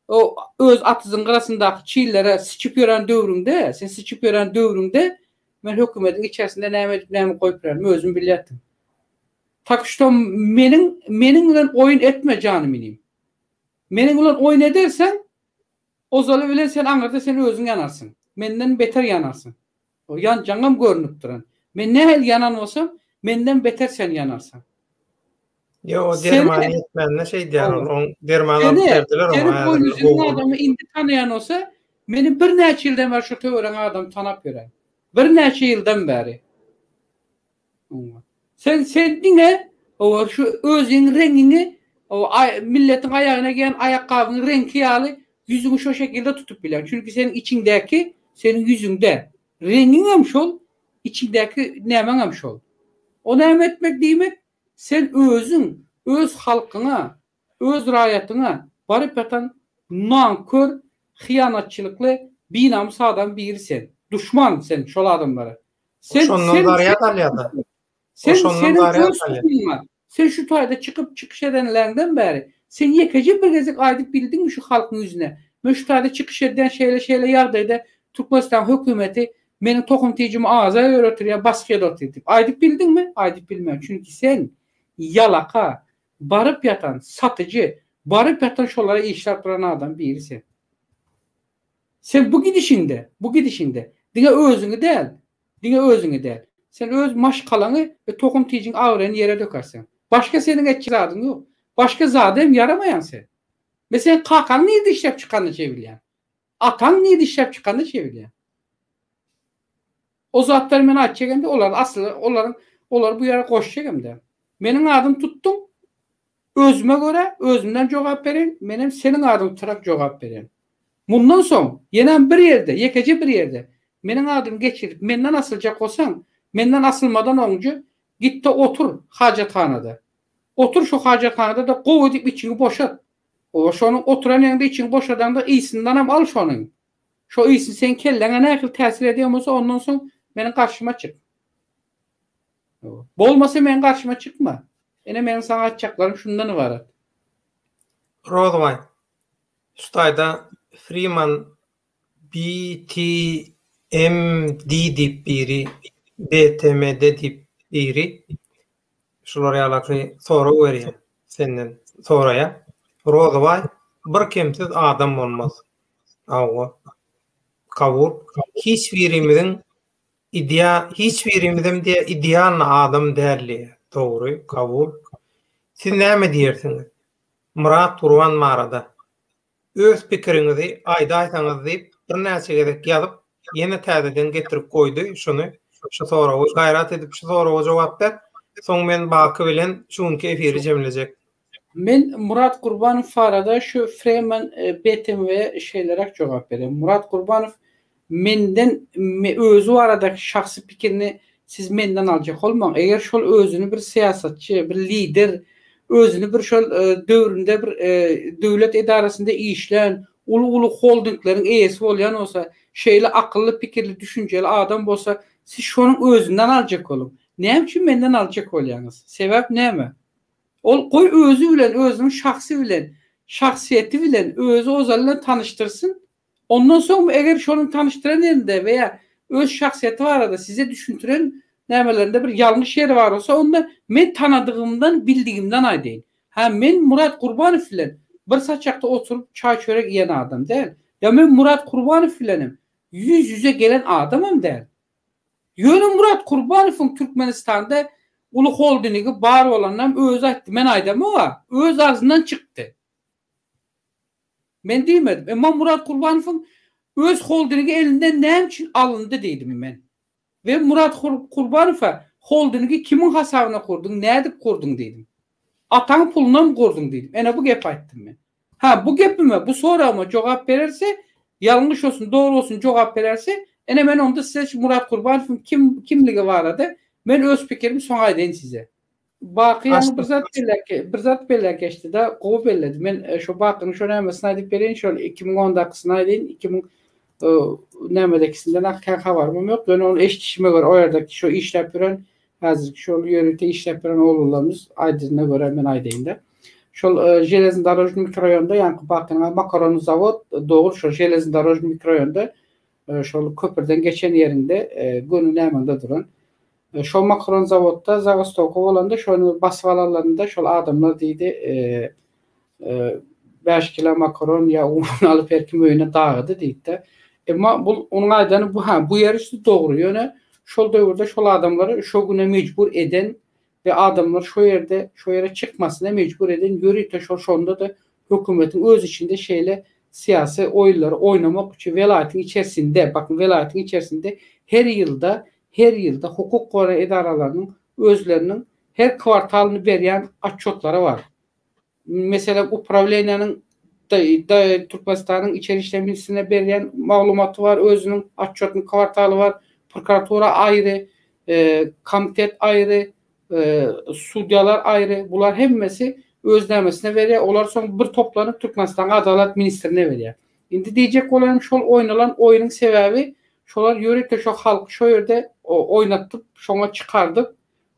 o öz atyzyň gyrasyndaky çillere syçyp ýören döwrüňde, sen syçyp ýören döwrüňde men hökümediň içerisinde näme edip näme goýup ýörenimi özüm bilýärdim. Tak şto meniň meniň bilen oýun etme janym inim. Meniň bilen oýun ederseň ozaly bilen sen aňyrda sen özüň ýanarsyň. Menden beter ýanarsyň. O ýanjaňam görnüp duran. Men nähili ýanan bolsam, menden beter sen ýanarsyň. Ýok, o dermany ýetmände şeýdýär ol. Oň derman alyp berdiler oňa. Seni boýnuzynyň adamy indi tanaýan bolsa, meni birnäçe ýyldan bäri şu töweregiň adamy tanap ýören. Birnäçe ýyldan bäri. Sen sen diňe o şu özüň reňiňi o milletiň aýagyna geýen aýakgabyň reňki ýaly ýüzüňi şo şekilde tutup bilýäň. Çünki seniň içiňdäki seniň ýüzüňde. Reňiňem şol, içiňdäki nämäňem şol. O näme etmek diýmek, sen özüň öz halkyňa, öz raýatyňa baryp ýatan nankör, hyýanatçylykly, binamys adam biri sen. Duşman sen şol adamlara. Sen şondan sen, zarýad alýar-da. Sen şondan zarýad alýar. Sen şu taýda çykyp çykyş edenleňden bäri sen ýekeje bir gezek aýdyp bildiňmi şu halkyň ýüzüne? Men şu taýda çykyş edýän şeýle şeýle ýagdaýda Türkmenistan hökümeti meniň tohum tijimi aza ýöretir ýa basgy edip otyr diýip. Aýdyp bildiňmi? Aýdyp bilmän. Çünki sen ýalaka, baryp ýatan satyjy, baryp ýatan şolara işläp duran adam biri sen. Sen bu gidişiňde, bu gidişiňde diňe özüňi däl, diňe özüňi däl, sen öz maşgalaňy we tohum-tijiň abraýyny ýere dökersiň. Başga seniň etjek zadyň ýok. Başga zada hem ýaramaýaň sen. Men seniň kakaň nirde işläp çykanyny şeý bilýän. Ataň nirde işläp çykanyny şeý bilýän. O zatlary men aýtjak hem-de, olar asly, olaryň, olary bu ýere goşjak hem-de. Meniň adymy tutduň, Özüme görä, özümden jogap bereýin, menem seniň adyňy tutarak jogap berýän. Mundan soň, ýenem bir ýerde, ýekeje bir ýerde meniň adymy geçirip, menden asyljak bolsaň, menden asylmadan oňje git-de otur hajathanada. Otur şu hajathanada-da gowy edip içiňi boşat. Oba, şonuň oturan ýeriňde içiňi boşadaňda ysyndanam al şonuň. Şo ysy seň kelläňe nähili täsir edýän bolsa, ondan soň meniň garşyma çyk. Bolmasa meniň garşyma çykma. Ine meniň saňa aýtjaklarym şundan ybarat. Rozbaý, şu taýda Freeman BTMD diýip biri, BTMD diýip biri şular ýalaky sorag berýär, senden soraýar. Rozbaý, bir kemsiz adam bolmaz. Hawa. Kabul. Hiç birimiziň Idea hiç birimizem diýýär idealny adam däl diýýär. Dogry, kabul. Siz näme diýersiňiz? Myrat Gurban barada. Öz pikiriňizi aýdaýsaňyz diýip birnäçe gezek ýazyp, ýene täzeden getirip goýdy şuny, şu soragy. Gaýrat edip şu soraga jogap ber. Soň men Baky bilen şu günki efiri jemlejek. Men Murat Gurbanow barada şu Freeman BTMW şeýleräk jogap berýän. Murat Gurbanow menden özi baradaky şahsy pikirini siz menden aljak bolmaň. Eger şol özüni bir syýasatçy, bir lider, özüni bir şol döwründe bir döwlet edarasynda işlän, uly-uly holdingleriň eýesi bolýan bolsa, şeýle akylly, pikirli, düşünjeli adam bolsa, siz şonuň özünden aljak boluň. Näme üçin menden aljak bolýaňyz? Sebäp näme? Ol goý özi bilen, özüniň şahsy bilen, şahsyýeti bilen, özi ozaly bilen tanyşdyrsyn. Ondan soň eger şonuň tanyşdyran ýerinde we ýa öz şahsyýeti barada size düşündiren nämelerinde bir ýalňyş ýeri bar bolsa, onda men tanadygymdan, bildigimden aýdaýyn. Hä, men Murat Gurbanow bilen. bir saçakda oturyp çaý-çörek iýen adam däl. Ýa men Murat Kurbanow bilenem ýüz-ýüze gelen adamam däl. Ýöne Murat Kurbanowyň Türkmenistanda uly holdinigi bar bolanynam özi aýtdy, men aýdamog-a, öz agzyndan çykdy. Men diýmedim. Emma Murat Kurbanowyň öz holdinigi elinden näme üçin alyndy diýdim men. We Murat Kurbanowa holdingi kimiň hasabyna gurduň, nädip gurduň diýdim. Ataň pulunamy gurduň diýdim. Ene bu gepi aýtdym men. Ha bu gepime, bu soragyma jogap bererse, ýalňyş bolsun, dogry bolsun jogap bererse, ene men onda size şu Murat Kurbanowyň kim kimligi barada men öz pikirimi soň aýdaýyn size. Baky ýaňy bir zat belläp bir zat belläp geçdi-de, gowy belledi. Men e, şo Bakynyň şo nämesini aýdyp bereýin, şol 2010-dakysyny aýdaýyn, 2000 e, nämedekisinden ak kän habarym ýok. Ýöne ony eşidişime görä o ýerdeki şo işläp ýören, häzirki şol ýörite işläp ýören oglanlarymyz aýdynyna görä men aýdaýyn-da. Şol e, Železnodorožnyý mikroraýonda, ýaňky Bakynyň makaronny zawod, dogry şol Železnodorožnyý mikroraýonda şol köprüden geçen ýeriňde göni nämäňde duran. Şol makaron zawodda zagostowka bolanda şony basyp alanlarynda şol adamlar diýdi 5 kilo makaron ýa un alyp her kim öýüne dagydy diýdi. Emma bu onuň aýdany bu ha bu ýeri üsti dogry ýöne şol döwürde şol adamlary şo güne mejbur eden we adamlar şo ýerde şo ýere çykmasyna mejbur eden ýörite şol şonda-da hökümetiň öz içinde şeýle syýasy oýunlary oýnamak üçin welaýatyň içersinde bakyn welaýatyň içersinde her ýylda her ýylda hukuk goraýy edaralarynyň özleriniň her kwartalyny berýän otçotlary bar. Meselem, uprawleniýanyň Türkmenistanyň Içeri işler ministrine berýän maglumaty bar, özüniň otçotnyý kwartaly bar, prokuratura aýry, komitet aýry, sudýalar aýry, bular hemmesi öz nämesine berýär, olar soň bir toplanyp Türkmenistanyň Adalat ministrine berýär. Indi diýjek bolanym şol oýnalan oýnuň sebäbi şolar ýörite şo halky şo ýerde oýnatdyp, şoňa çykardyp,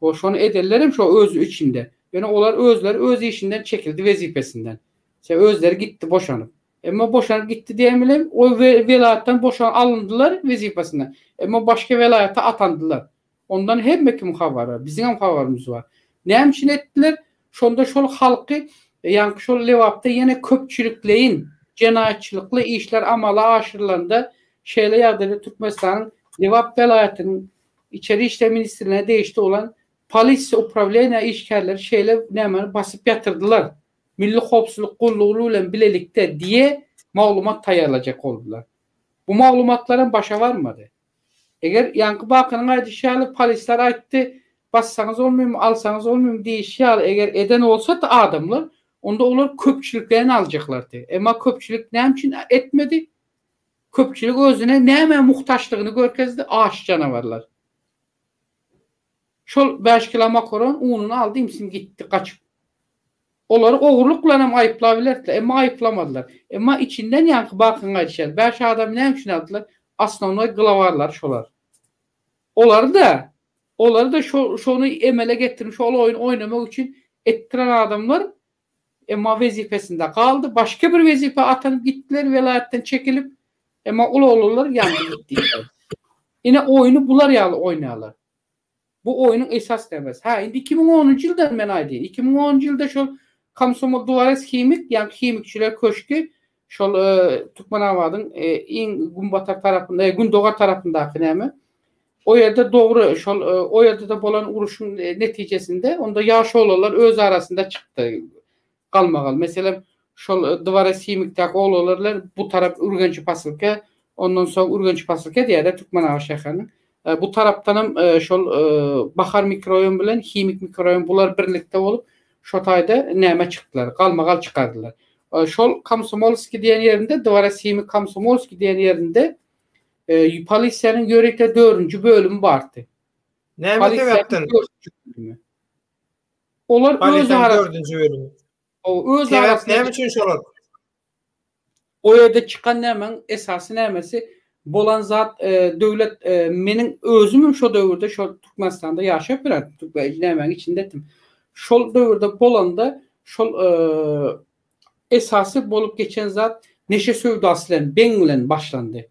O şony edenlerem şo öz içinde. Ýöne olar özleri öz işinden çekildi wezipesinden. Sebäbi özleri gitdi boşanyp. Emma boşanyp gitdi diýen bilen o welaýatdan boşan alyndylar wezipesinden. Emma başga welaýata atandylar. Ondan hemme kim habary bar. Biziňem habarymyz bar. Näme üçin etdiler? Şonda şol halky ýaňky şol Lebapda ýene köpçülikleýin jenaýatçylykly işler amala aşyrylanda şeýle ýagdaýda Türkmenistanyň Lebap welaýatynyň Içeri işler ministrligine degişli bolan polisiýa uprawleniýa işgärleri şeýle nämäni basyp ýatyrdylar, Milli howpsuzlyk gullugy bilen bilelikde diýe maglumat taýýarlajak boldular. Bu maglumatlaram başa barmady. Eger ýaňky Bakynyň aýdyşy ýaly polisler aýtdy, bassaňyz bolmaýmy, alsaňyz bolmaýmy diýişi ýaly eger eden bolsady adamlar, onda olar köpçülikleýin aljaklardy. Emma köpçülik näme üçin etmedi? Köpçülik özüne nämä muhtaçlygyny görkezdi, aç janawarlar. Şol bäş kilo makaron ununy aldy, imsin gitdi, gaçyp. Olary ogurlyk bilenem aýyplabilerdiler, emma aýyplamadylar. Emma içinden ýaňky Bakyň aýdyşy ýaly, bäş adamy näme üçin aldylar? Osnownoý glowarlary şolar. Olary-da, olary-da şo, şony emele getirip, şol oýny oýnamak üçin etdiren adamlar Emma wezipesinde galdy. Başga bir wezipä atanyp gitdiler welaýatdan çekilip. Emma ol oglanlar ýandy gitdi. Ine oýny bular ýaly oýnaýarlar. Bu oýnuň esas nämesi. Hä, indi 2010-njy ýyldan men aýdaýyn. 2010-njy ýylda şol Komsomol dworec himik, ýagny himikçiler köşgi şol Türkmenabadyň iň günbatar tarapynda, gündogar tarapyndaky näme? O ýerde dogry, şol o ýerde-de bolan uruşyň netijesinde onda ýaş oglanlar öz arasynda çykdy galmagal. Meselem, şol Dworec himikdäki oglanlar bilen bu tarap Ürgenç posylka, ondan soň Ürgenç posylka diýýärler Türkmenabat şäheriniň. Bu tarapdanam şol Bahar mikroraýon bilen Himik mikroraýon bular birlikde bolup şo taýda näme çykdylar, galmagal çykardylar. Şol Komsomolskiý diýen ýerinde, Dworec himik Komsomolskiý diýen ýerinde Polisiýanyň ýörite dördünji bölümi bardy. Näme sebäpden? Olar öz arasynda dördünji bölümi. O öz Sebäp arasynda näme üçin şolar? O ýerde çykan nämäň esasy nämesi bolan zat e, döwlet e, meniň özümem şo döwürde şol Türkmenistanda ýaşap ýörärdim. Türkmen nämäň içindedim. Şol döwürde bolanda şol e, Esasy bolup geçen zat neşe söwdasy bilen, beň bilen başlandy.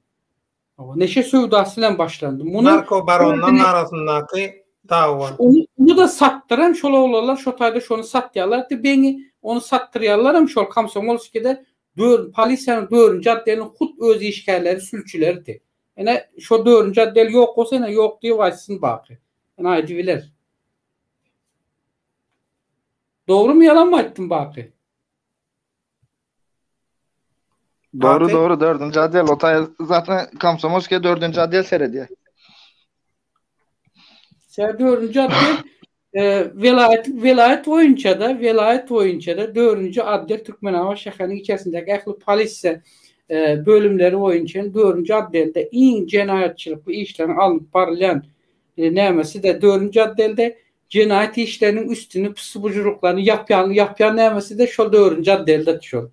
Neşe söwdasy bilen başlandy. Muny Narko-baronlaryň arasyndaky dawa. Ony da satdyran şol oglanlar şo taýda şony satýarlardy beňi. Ony satdyrýanlaram şol Komsomolskide dör polisiýanyň dördünji otdeliniň hut öz işgärleri, sülçüleridi. Ine, şo dördünji otdel ýok bolsa, ine, ýok diýip aýtsyn Baky. Ine, aýdybiler. Dogrumy, ýalanmy aýtdym Baky? Dogry Baky? dogry dördünji otdel o taý zaten Komsomolskiýa dördünji otdel seredýär. Sen dördünji otdel e, welaýat welaýat boýunça da welaýat boýunça da dördünji otdel Türkmenabat şäheriniň içerisindäki ähli polisiýa e, bölümleri boýunça dördünji otdelde iň jenaýatçylykly işleriň alnyp barylýan e, nämesi-de dördünji otdelde Jenaýat işleriniň üstüni pusu-bujuryklaryny ýapýan ýapýan nämesi-de şol dördünji otdelde şol.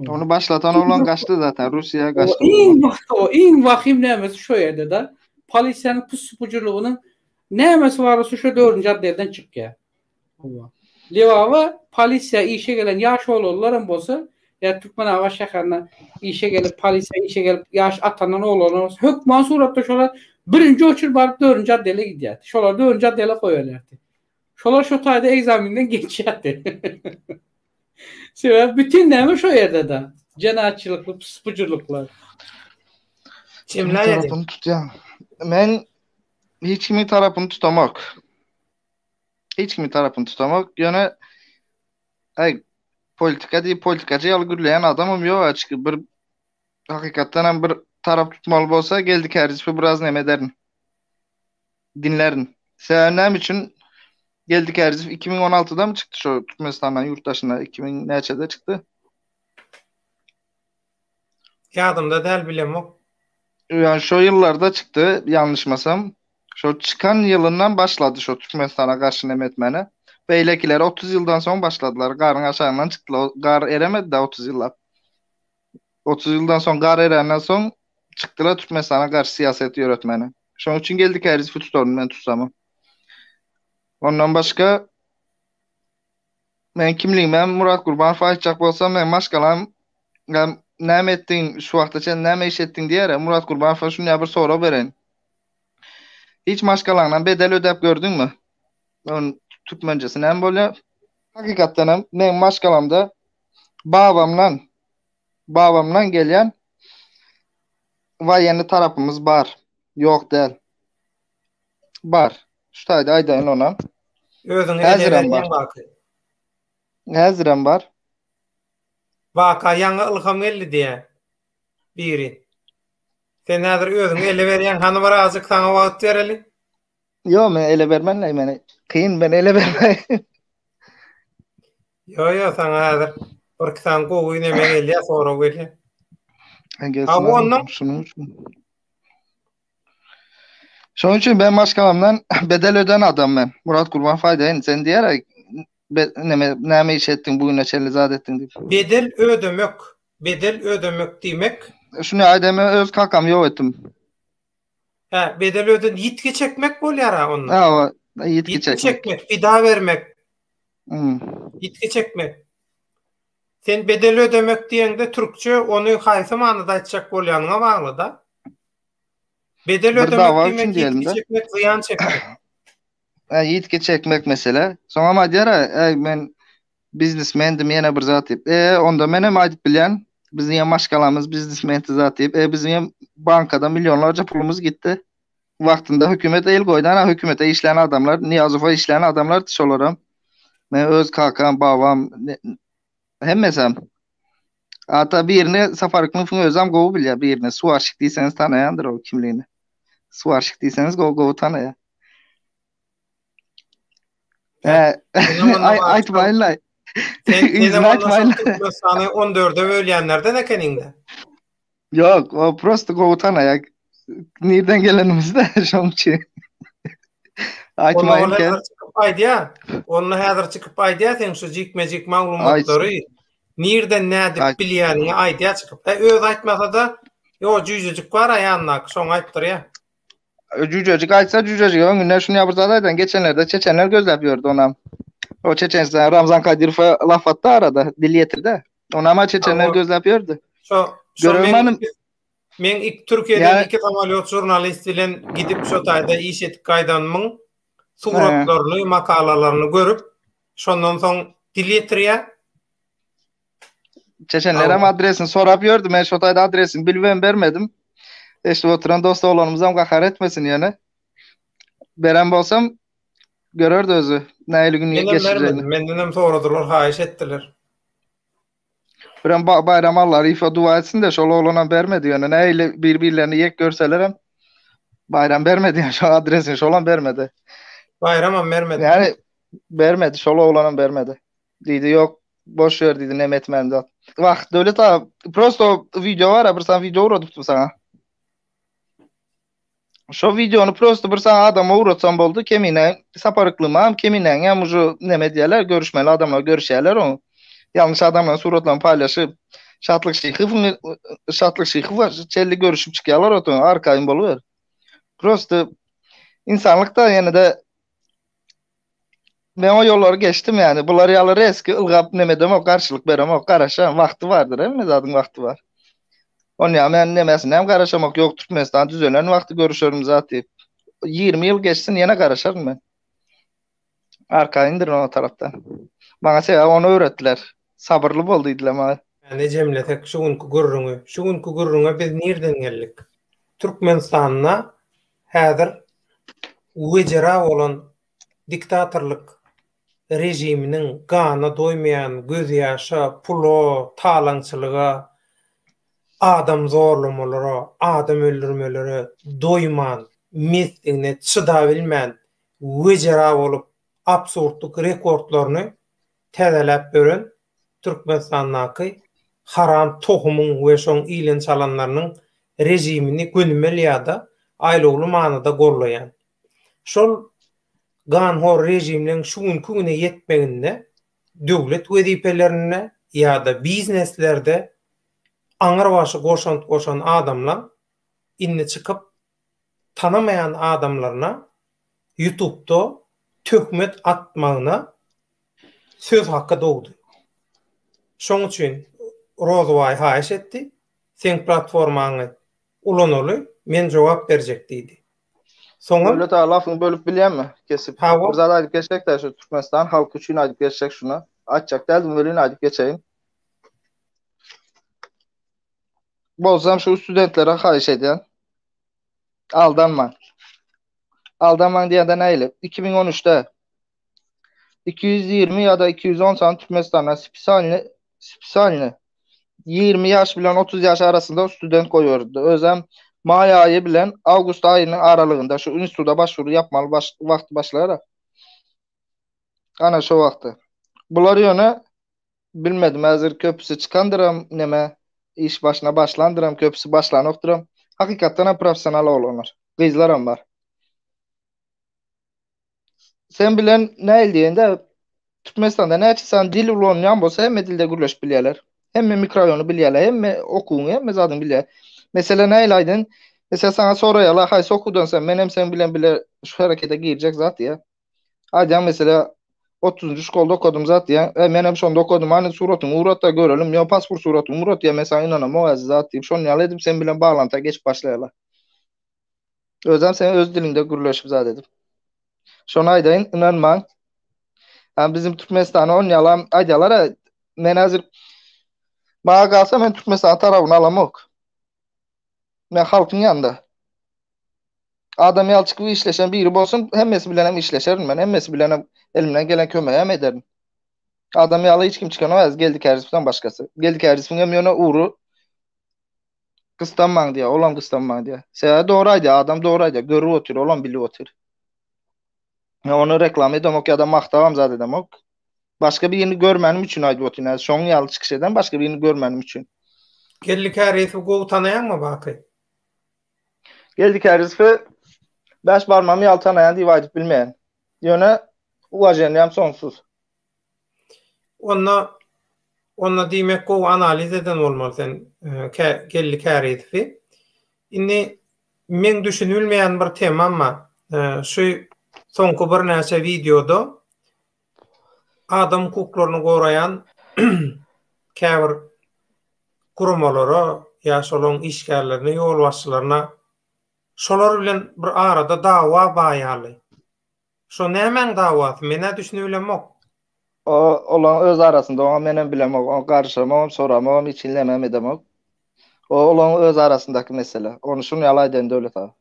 Ony başlatan oglan gaçdy zaten Russiýa gaçdy. Iň o iň wahim nämesi şo ýerde-de. Polisiýanyň pusu-bujurygynyň nämesi bar bolsa şo dördünji otdelden çykýar. Hawa. Lebaba polisiýa işe gelen ýaş oglanlaram bolsa, ýa Türkmenabat şäherine işe gelip, polisiýa işe gelip ýaş atanan oglanlar bolsa, hökman suratda şolar birinji oçur baryp dördünji otdele gidýärdi. Şolary dördünji otdele goýarlardy. Şolar şo taýda ekzamenden geçýärdi. Sebäbi bütin näme şo ýerde-de. Jenaýatçylykly pys-pujurlyklar. Kimiň tarapyny tutýaň? Men hiç kimiň tarapyny tutamok. Hiç kimiň tarapyny tutamok. Ýöne aý politika diýip politikaçy ýaly gürleýän adamam ýok açyk. Bir hakykatdan hem bir tarap tutmaly bolsa Geldi Kärizowy biraz neme ederin. Dinlärin. Sebäbi näme üçin Geldi Kärizow 2016-da mı çykdy şo Türkmenistandan ýurt daşyna 2000 näçede çykdy? Ýadymda däl bilemok. Ýani şo ýyllarda çykdy ýalňyşmasam. Şo çykan ýylyndan başlady şo Türkmenistana garşy neme etmäne. Beýlekiler 30 ýyldan soň başladylar. Garyň aşagyndan çykdylar. Gar eremedi-de 30 ýyllap. 30 ýyldan soň gar eränden soň çykdylar Türkmenistana garşy syýasat ýöretmäne. Şonuň üçin Geldi Kärizowy tutaryn men tutsamam. Ondan başga Men kimligimi hem Murat Gurbanow aýtjak bolsam, men maşgalam hem näme etdiň, şu wagta çenli näme iş etdiň diýer. Murat Gurbanowa şunýa bir sorag bereýin. Hiç maşgalaňdan bedel ödäp gördüňmi? Onuň türkmençesi näme bolýar? Hakykatdan hem meň maşgalamda babamdan babamdan gelýän waýenny tarapymyz bar. Ýok däl. Bar. Şu taýda aýdaýyn onam. Özüňi ele Häzirem bar. berýäň Baky. Häzirem bar. Baka ýaňy ylham geldi diýýä biri. Sen häzir özüňi ele berýäň hany bir azjyk saňa wagt bereli. Ýok men ele bermenleý meni kyn men ele berme. Ýo ýo saňa häzir bir iki sany gowy neme gelýä sorag gelýä. Gelsin ondan şunuň üçin. Şonuň üçin ben maşgalamdan bedel öden adam men. Murat Gurbanow aýdaýyn, sen diýer, neme näme iş etdiň bu güne çenli zat etdiň diýip. Bedel ödemek, bedel ödemek diýmek. Şuny aýdaýyn men öz kakamy ýok etdim. Hä, bedel öden ýitgi çekmek bolýar-a onda. Hawa, ýitgi çekmek. Çekmek, pida bermek. Hmm. Ýitgi çekmek. Sen bedel ödemek diýeňde türkçe ony haýsy manyda aýtjak bolýanyňa bagly-da. Bedel Bir ödemek dawa diýmek üçin ýitgi diýelim-de. çekmek, zyýan çekmek. Hä, ýitgi çekmek mesele. Soňam aýdýar, äý men biznesmendim ýene bir zat diýip. E, onda men hem aýdyp bilýän, biziň hem maşgalamyz biznesmenti zat diýip. E, biziň hem bankada millionlarça pulumyz gitdi. Wagtynda hökümet el goýdy, ana hökümete işlän adamlar, Nyýazowa işlän adamlar şolaram. Men öz kakam, babam, hemmesem. Ata birini Safar Hikmowyň özem gowy bilýär birini. Suwarşik diýseňiz tanaýandyr o kimligini. Suwarşik diýseňiz gowy gowy tanaýar. Hä, aýtmaýynlaý. Sen senem ondan Türkmenistany 14-e bölýänlerden ekeniňdä. Ýok, o prosto gowy tanaýar. Nirden gelenimizde şoň üçin. Aýtmaýyn ki. Çykyp aýdýar. Onda häzir çykyp aýdýar sen şu jikme-jik maglumatlary nirden nädip bilýäniňi aýdýar çykyp. E özi aýtmasa-da, ýo jüýjejik bar-a ýanyndaky, şoňa aýtdyrýar. Jüýjejik aýtsa jüýjejige öňünde şuny bir zat aýdan geçenlerde çeçenler gözläp ýördi onam. O Çeçenistan Ramzan Kadyrowa laf atdy arada dil ýetirdi. Onam çeçenler gözläp ýördi. Şo şo men men ik Türkiýeden iki samolýot žurnalist bilen gidip şo taýda iş edip gaýdanymyň suratlaryny, makalalaryny görüp, şondan soň. Dil ýetirýär. Çeçenlerem adresini sorap ýördi. Men şo taýda adresini bilibem bermedim. Eşidip oturan dost oglanymyzam gahar etmesin ýöne. Beren bolsam görerdi özi nähili gün geçirjegini. Bermedim. Mendenem soradylar, haýyş etdiler. Birem Baýram Allaryýewe duwa etsin-de, şol oglanam bermedi ýöne nähili bir-birlerini ýek görselerem Baýram bermedi ýa şo adresini şolam bermedi. Baýramam bermedi. Ýani bermedi, şol oglanam bermedi. Diýdi, ýok, boş ber diýdi, neme etmän zat. Wah, Döwlet aga, prosto wideo bar, bir sany wideo ugradypdym saňa. Şo wideony prosto bir sany adama ugratsam boldy, Kemine Sapar Yklymam, Keminäňem uje neme edýärler, görüşmeli adamlar görüşýärler oň. Ýalňyş adamlaryň suratlaryny paýlaşyp, Şatlyk Şyhywyň Şatlyk Şyhywa çenli görüşip çykýarlar otuň, arkaýyn boluber. Prosto insanlykda ýene-de Men o ýollary geçdim ýani. Bular ýaly reski ylgap neme edemok, garşylyk beremok, garaşan wagty bardyr, hemme zadyň wagty bar. Onýa men nemesine hem garaşamok, ýok Türkmenistan düzelen wagty görüşerin zat diýip. 20 ýyl geçsin ýene garaşaryn men. Arkaýyndyryn o tarapdan. Maňa sebäbi ony öwretdiler. Sabyrly bol diýdiler maňa. Ýa-ni jemlesek şu günki gürrüňi. Şu günki gürrüňe biz nirden geldik? Türkmenistanda häzir wejera bolan diktatorlyk režiminiň gana doýmaýan gözýaşa, pula, talaňçylyga, adam zorlamalara, adam öldürmelere doýman, mesligine çydabilmän wejera bolup absurdlyk rekordlaryny täzeläp ýören Türkmenistandaky haram tohumyň we şoň ilen-çalanlarynyň režimini gönümel ýa-da aýlawly manyda gollaýan. Şol ganhor režimleň şu günki güne ýetmeginde döwlet wezipelerinde ýa-da bizneslerde aňrybaşy goşant goşan adamlaň indi çykyp tanamaýan adamlaryna ýutubda töhmet atmagyna söz haky dogdy. Şoň üçin Rozybaý haýyş etdi, seň platformaňy ulanaly, men jogap berjek diýdi. Soňam. Döwlet aga lafyňy bölüp bilýänmi? Kesip. Hawa. Bir zat aýdyp geçjek-dä şu Türkmenistan halky üçin aýdyp geçjek şuny. Aýtjak däldim welin aýdyp geçeýin. Bolsam şu studentlere haýyş edýän. Aldanmaň. Aldanmaň diýende nähili? 2013-de 220 ýa-da 210 sany Türkmenistanda spesialny spesialny 20 ýaş bilen 30 ýaş arasynda student goýberdi. Özem maý aýy bilen awgust aýynyň aralygynda şu instituta başwuru ýapmaly baş, wagty başlar. Ana şo wagty. Bular ýöne bilmedim häzir köpüsi çykandyram neme iş başyna başlandyram köpüsi başlanokdyram. Hakykatdan hem professional oglanlar. Gyzlaram bar. Sen bilen näil diýende Türkmenistanda näçe sany dil ulanylýan bolsa hemme dilde gürleşip bilýärler. Hemme mikroraýony bilýärler, hemme okuwyňy, hemme zadyňy bilýär. Mesele näil aýdyn? Mesela saňa soraýarlar, haýsy okuwdan sen? Men hem sen bilen bile şu herekete girjek zat diýýär. Aýdýan mesela 30-njy şkolda okadym zat diýýän. E, men hem şonda okadym. Hany suratyňy ugrat-da görelim. Ýa pasport suratyňy ugrat diýýär. Men saňa ynanamok äzi zat diýip, şonuň ýaly edip sen bilen baglanta geçip başlaýarlar. Özem sen öz diliňde gürleşip zat edip. Şony aýdaýyn, ynanmaň. Ha bizim Türkmenistana on ýalam aýdýarlar, men häzir maňa galsa men Türkmenistan tarabyny alamok. Men halkyň ýanynda. Adam ýaly çykyp işleşen biri bolsun, hemmesi bilen hem işleşerin men, hemmesi bilen hem elimden gelen kömegi hem ederin. Adam ýaly hiç kim çykanok häzir Geldi Kärizowdan başgasy. Geldi Kärizowyň hem ýöne ugry Gyssanmaň diýýär, olam gyssanmaň diýýär. Sebäbi dogry aýdýar, adam dogry aýdýar, görüp otyr, olam bilip otyr. Men ony reklama edemok ýa-da magtabam zat edemok. Başga birini görmänim üçin aýdyp otyryn. Häzir şoň ýaly çykyş eden başga birini görmänim üçin. Geldi Kärizowy gowy tanaýaňmy Baky? Geldi Kärizowy bäş barmagym ýaly tanaýan diýip aýdyp bilmeýän. Ýöne uwaženiýam sonsuz. Onda onda diýmek gowy analiz eden bolmaly sen Geldi Kärizowy. Indi meň düşünilmeýän bir temam bar. Şu soňky birnäçe wideoda adam hukuklaryny goraýan käbir guramalara ýa şolaryň işgärlerine, ýolbaşçylaryna şolar bilen bir arada dawa bar ýaly. Şo nämäň dawasy? Men-ä düşünibilemok. O olaň öz arasynda oňa menem bilemok, oňa garyşamogam, soramogam, içinlemem edemok. O olaň öz arasyndaky mesele. Ony şuny ýaly aýdaýyn Döwlet aga.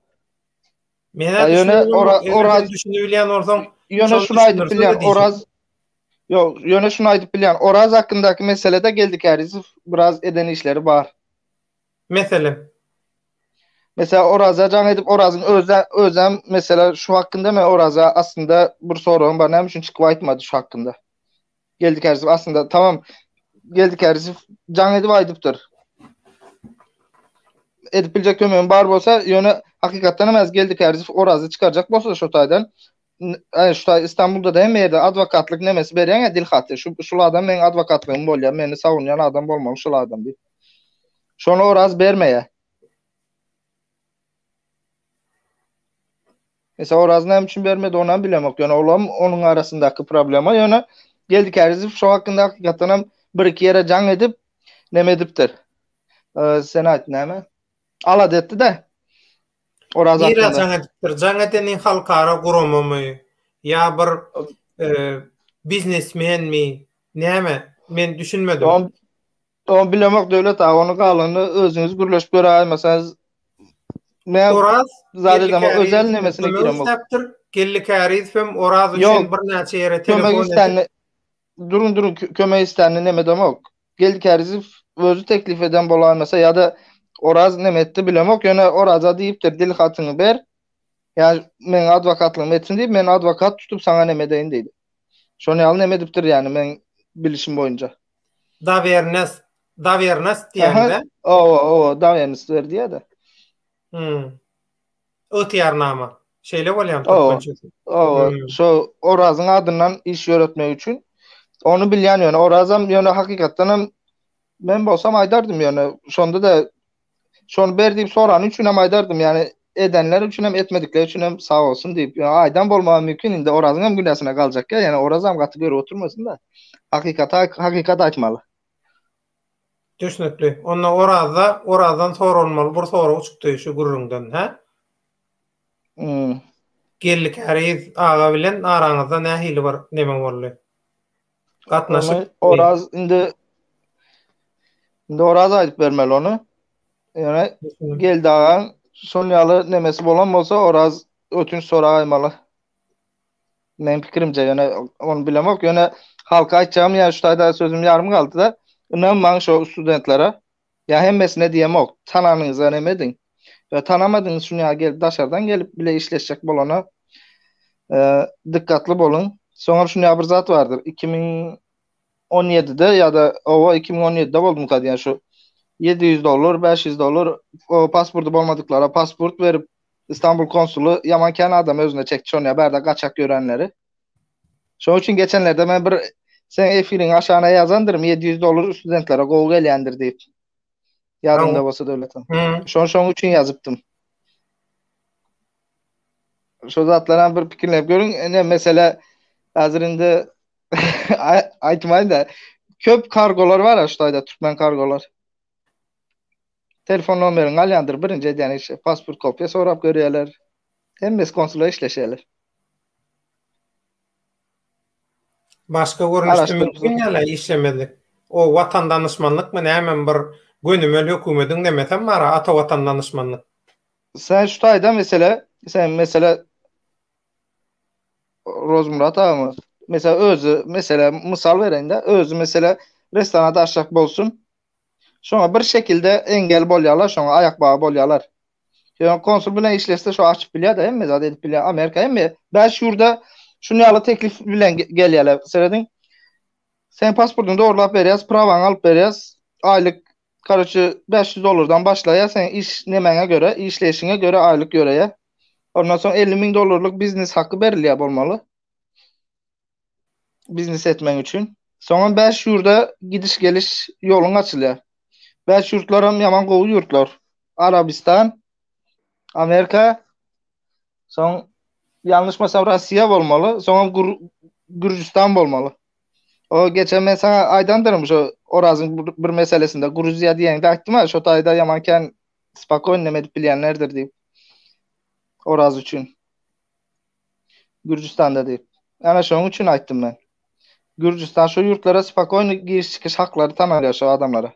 Men-ä Ýöne düşünebilemok. Eger Oraz sen düşünebilýän bolsaň, Ýöne şony şuny aýdyp düşündirse-de bilýän diýjek. Oraz Ýok, ýöne şuny aýdyp bilýän Oraz hakyndaky meselede Geldi Kärizow biraz eden işleri bar. Meselem? Mesela Oraza jaň edip Orazyň özi özem mesela şu hakynda men Oraza aslynda bir soragym bar. Näme üçin çykyp aýtmady şu hakynda? Geldi Kärizow aslynda tamam Geldi Kärizow jaň edip aýdypdyr. Edip biljek kömegim bar bolsa, ýöne hakykatdan hem az Geldi Kärizow Orazy çykarjak bolsa şu taýdan Aý şu taý Istanbulda da hemme ýerde adwokatlyk nemesi berýäň-ä dil haty. Şu şul adam meň adwokatlygym bolýar, meni sawunýan adam bolmaly şul adam diýip. Şony Oraz bermeýär. Mesela Oraz näme üçin bermedi onam bilemok. Ýöne olam onuň arasyndaky problema. Ýöne Geldi Kärizow şo hakynda hakykatdan hem bir-iki ýere jaň edip neme edipdir. Sen aýt näme? Alada etdi-de. Oraz Nirä hakynda. jaň edipdir? Jaň edeni halkara guramamy ýa bir biznesmenmi? Näme? Men düşünmedim. Ony ony bilemok Döwlet aga, ony galanyny özüňiz gürleşip göräýmeseňiz. Men Oraz zat Geldi edemok, özel Kärizow nemesine kömek giremok. isläpdir. Geldi Kärizow hem Oraz üçin Ýok, birnäçe ýere kömek telefon edip islänini Duruň duruň kömek islänini neme edemok. Geldi Kärizow özi teklip eden bolaýmasa ýa-da Oraz neme etdi bilemok, ýöne Oraza diýipdir dil hatyňy ber, ýa meň adwokatlygymy etsin diýip, men adwokat tutup saňa neme edeýin diýdi. Şony ýaly neme edipdir ýany meň bilişim boýunça. Dawernes, dawernes diýende? Owa, owa, dawernes ber diýýär-de. Hmm. Ygtyýarnama. Şeýle bolýamy Owa. türkmençesi? Owa, Hmm. şo Orazyň adyndan iş ýöretmek üçin. Ony bilýän ýöne Orazam ýöne hakykatdan hem men bolsam aýdardym ýöne şonda-da şony ber diýip sorany üçin hem aýdardym. Ýani edenler üçin hem etmedikler üçin hem sag bolsun diýip. Ýöne aýdan bolmagy mümkin indi Orazyň hem günäsine galjak ýa, ýani Orazam gaty görüp oturmasyn-da. Hakykata hakykat aýtmaly. Düşnükli. Onda Orazda, Orazdan soralmaly bir sorag çykdy şu gürrüňden, hä? Hmm. Geldi Käriz aga bilen araňyzda nähili bir neme boldy? Gatnaşyk. Ony Oraz indi indi Oraz aýdyp bermeli ony. Ýöne Geldi agaň şon ýaly nemesi bolan bolsa Oraz ötünç soragaýmaly. Meň pikirimçe ýöne ony bilemok. Ýöne halka aýtjagym ýa şu taýda sözüm ýarym galdy-da. Ynanmaň şo studentlere. Ýa hemmesine diýemok. Tananyňyza neme ediň. Ýa tanamadyňyz şuny ýa gelip daşardan gelip bile işleşjek bolana dykgatly boluň. Soňam şuny ýa bir zat bardyr. 2017-de ýa-da owa 2017-de boldumyka diýen şu 700 dollar, 500 dollar o pasporty bolmadyklara pasport berip Istanbul konsuly ýaman kän adam özüne çekdi şony bärde gaçak ýörenleri. Şonuň üçin geçenlerde men bir seň efiriň aşagyna ýazandyrym 700 dollar studentlere gowy gelýändir diýip. Ýadyňda bolsa Döwletan. Şony şonuň üçin ýazypdym. Şo zatlaram bir pikirlenip görüň. Ine mesele häzir indi aýtmaýyn-da. Köp kargolar bar şu taýda türkmen kargolar. Telefon nomeriňi alýandyr birinji edýän işi. Pasport kopiýa sorap görýärler. Hemmesi konsula işleşýärler. Başga görnüşde mümkin ýaly işlemezlik. O watan danyşmanlykmy nämemi bir gönümel hökümediň nemesem bar ata watan danyşmanlyk. Sen şu taýda mesele sen mesele Rozmyrat agamy mesela özi mesele mysal bereýin-de özi mesele restoranda açjak bolsun Şoňa bir şekilde engel bolýarlar, şoňa aýak bagy bolýarlar. Ýöne konsul bilen işleşse şo açyp bilýär-de, hemme zat edip bilýär. Amerika hemme bäş ýurda şuny ýaly teklif bilen gelýärler. Serediň. Sen pasportyňy dogrulap berýäs, prawaňy alyp berýäs. Aýlyk, karoçe, 500 dollardan başlaýar, sen iş nemäňe görä, işleýşiňe görä aýlyk ýöreýär. Ondan soň 50 müň dollarlyk biznes haky berilýär bolmaly. Biznes etmek üçin. Soňam 5 ýurda gidiş-geliş ýoluň açylýar. 5 ýurtlaram ýaman gowy ýurtlar. Arabistan, Amerika, soň ýalňyşmasam Russiýa bolmaly, soňam Gürjüstan bolmaly. O geçen men saňa aýdandyrym şo Orazyň bir meselesinde Gruziýa diýeňde aýtdym-a, şo taýda ýaman kän spokojno neme edip bilýänlerdir diýip. Oraz üçin. Gürjüstanda diýip. Ana şonuň üçin aýtdym men. Gürjüstan şu ýurtlara spakoýny giriş çykyş haklary tanalýar şu adamlara.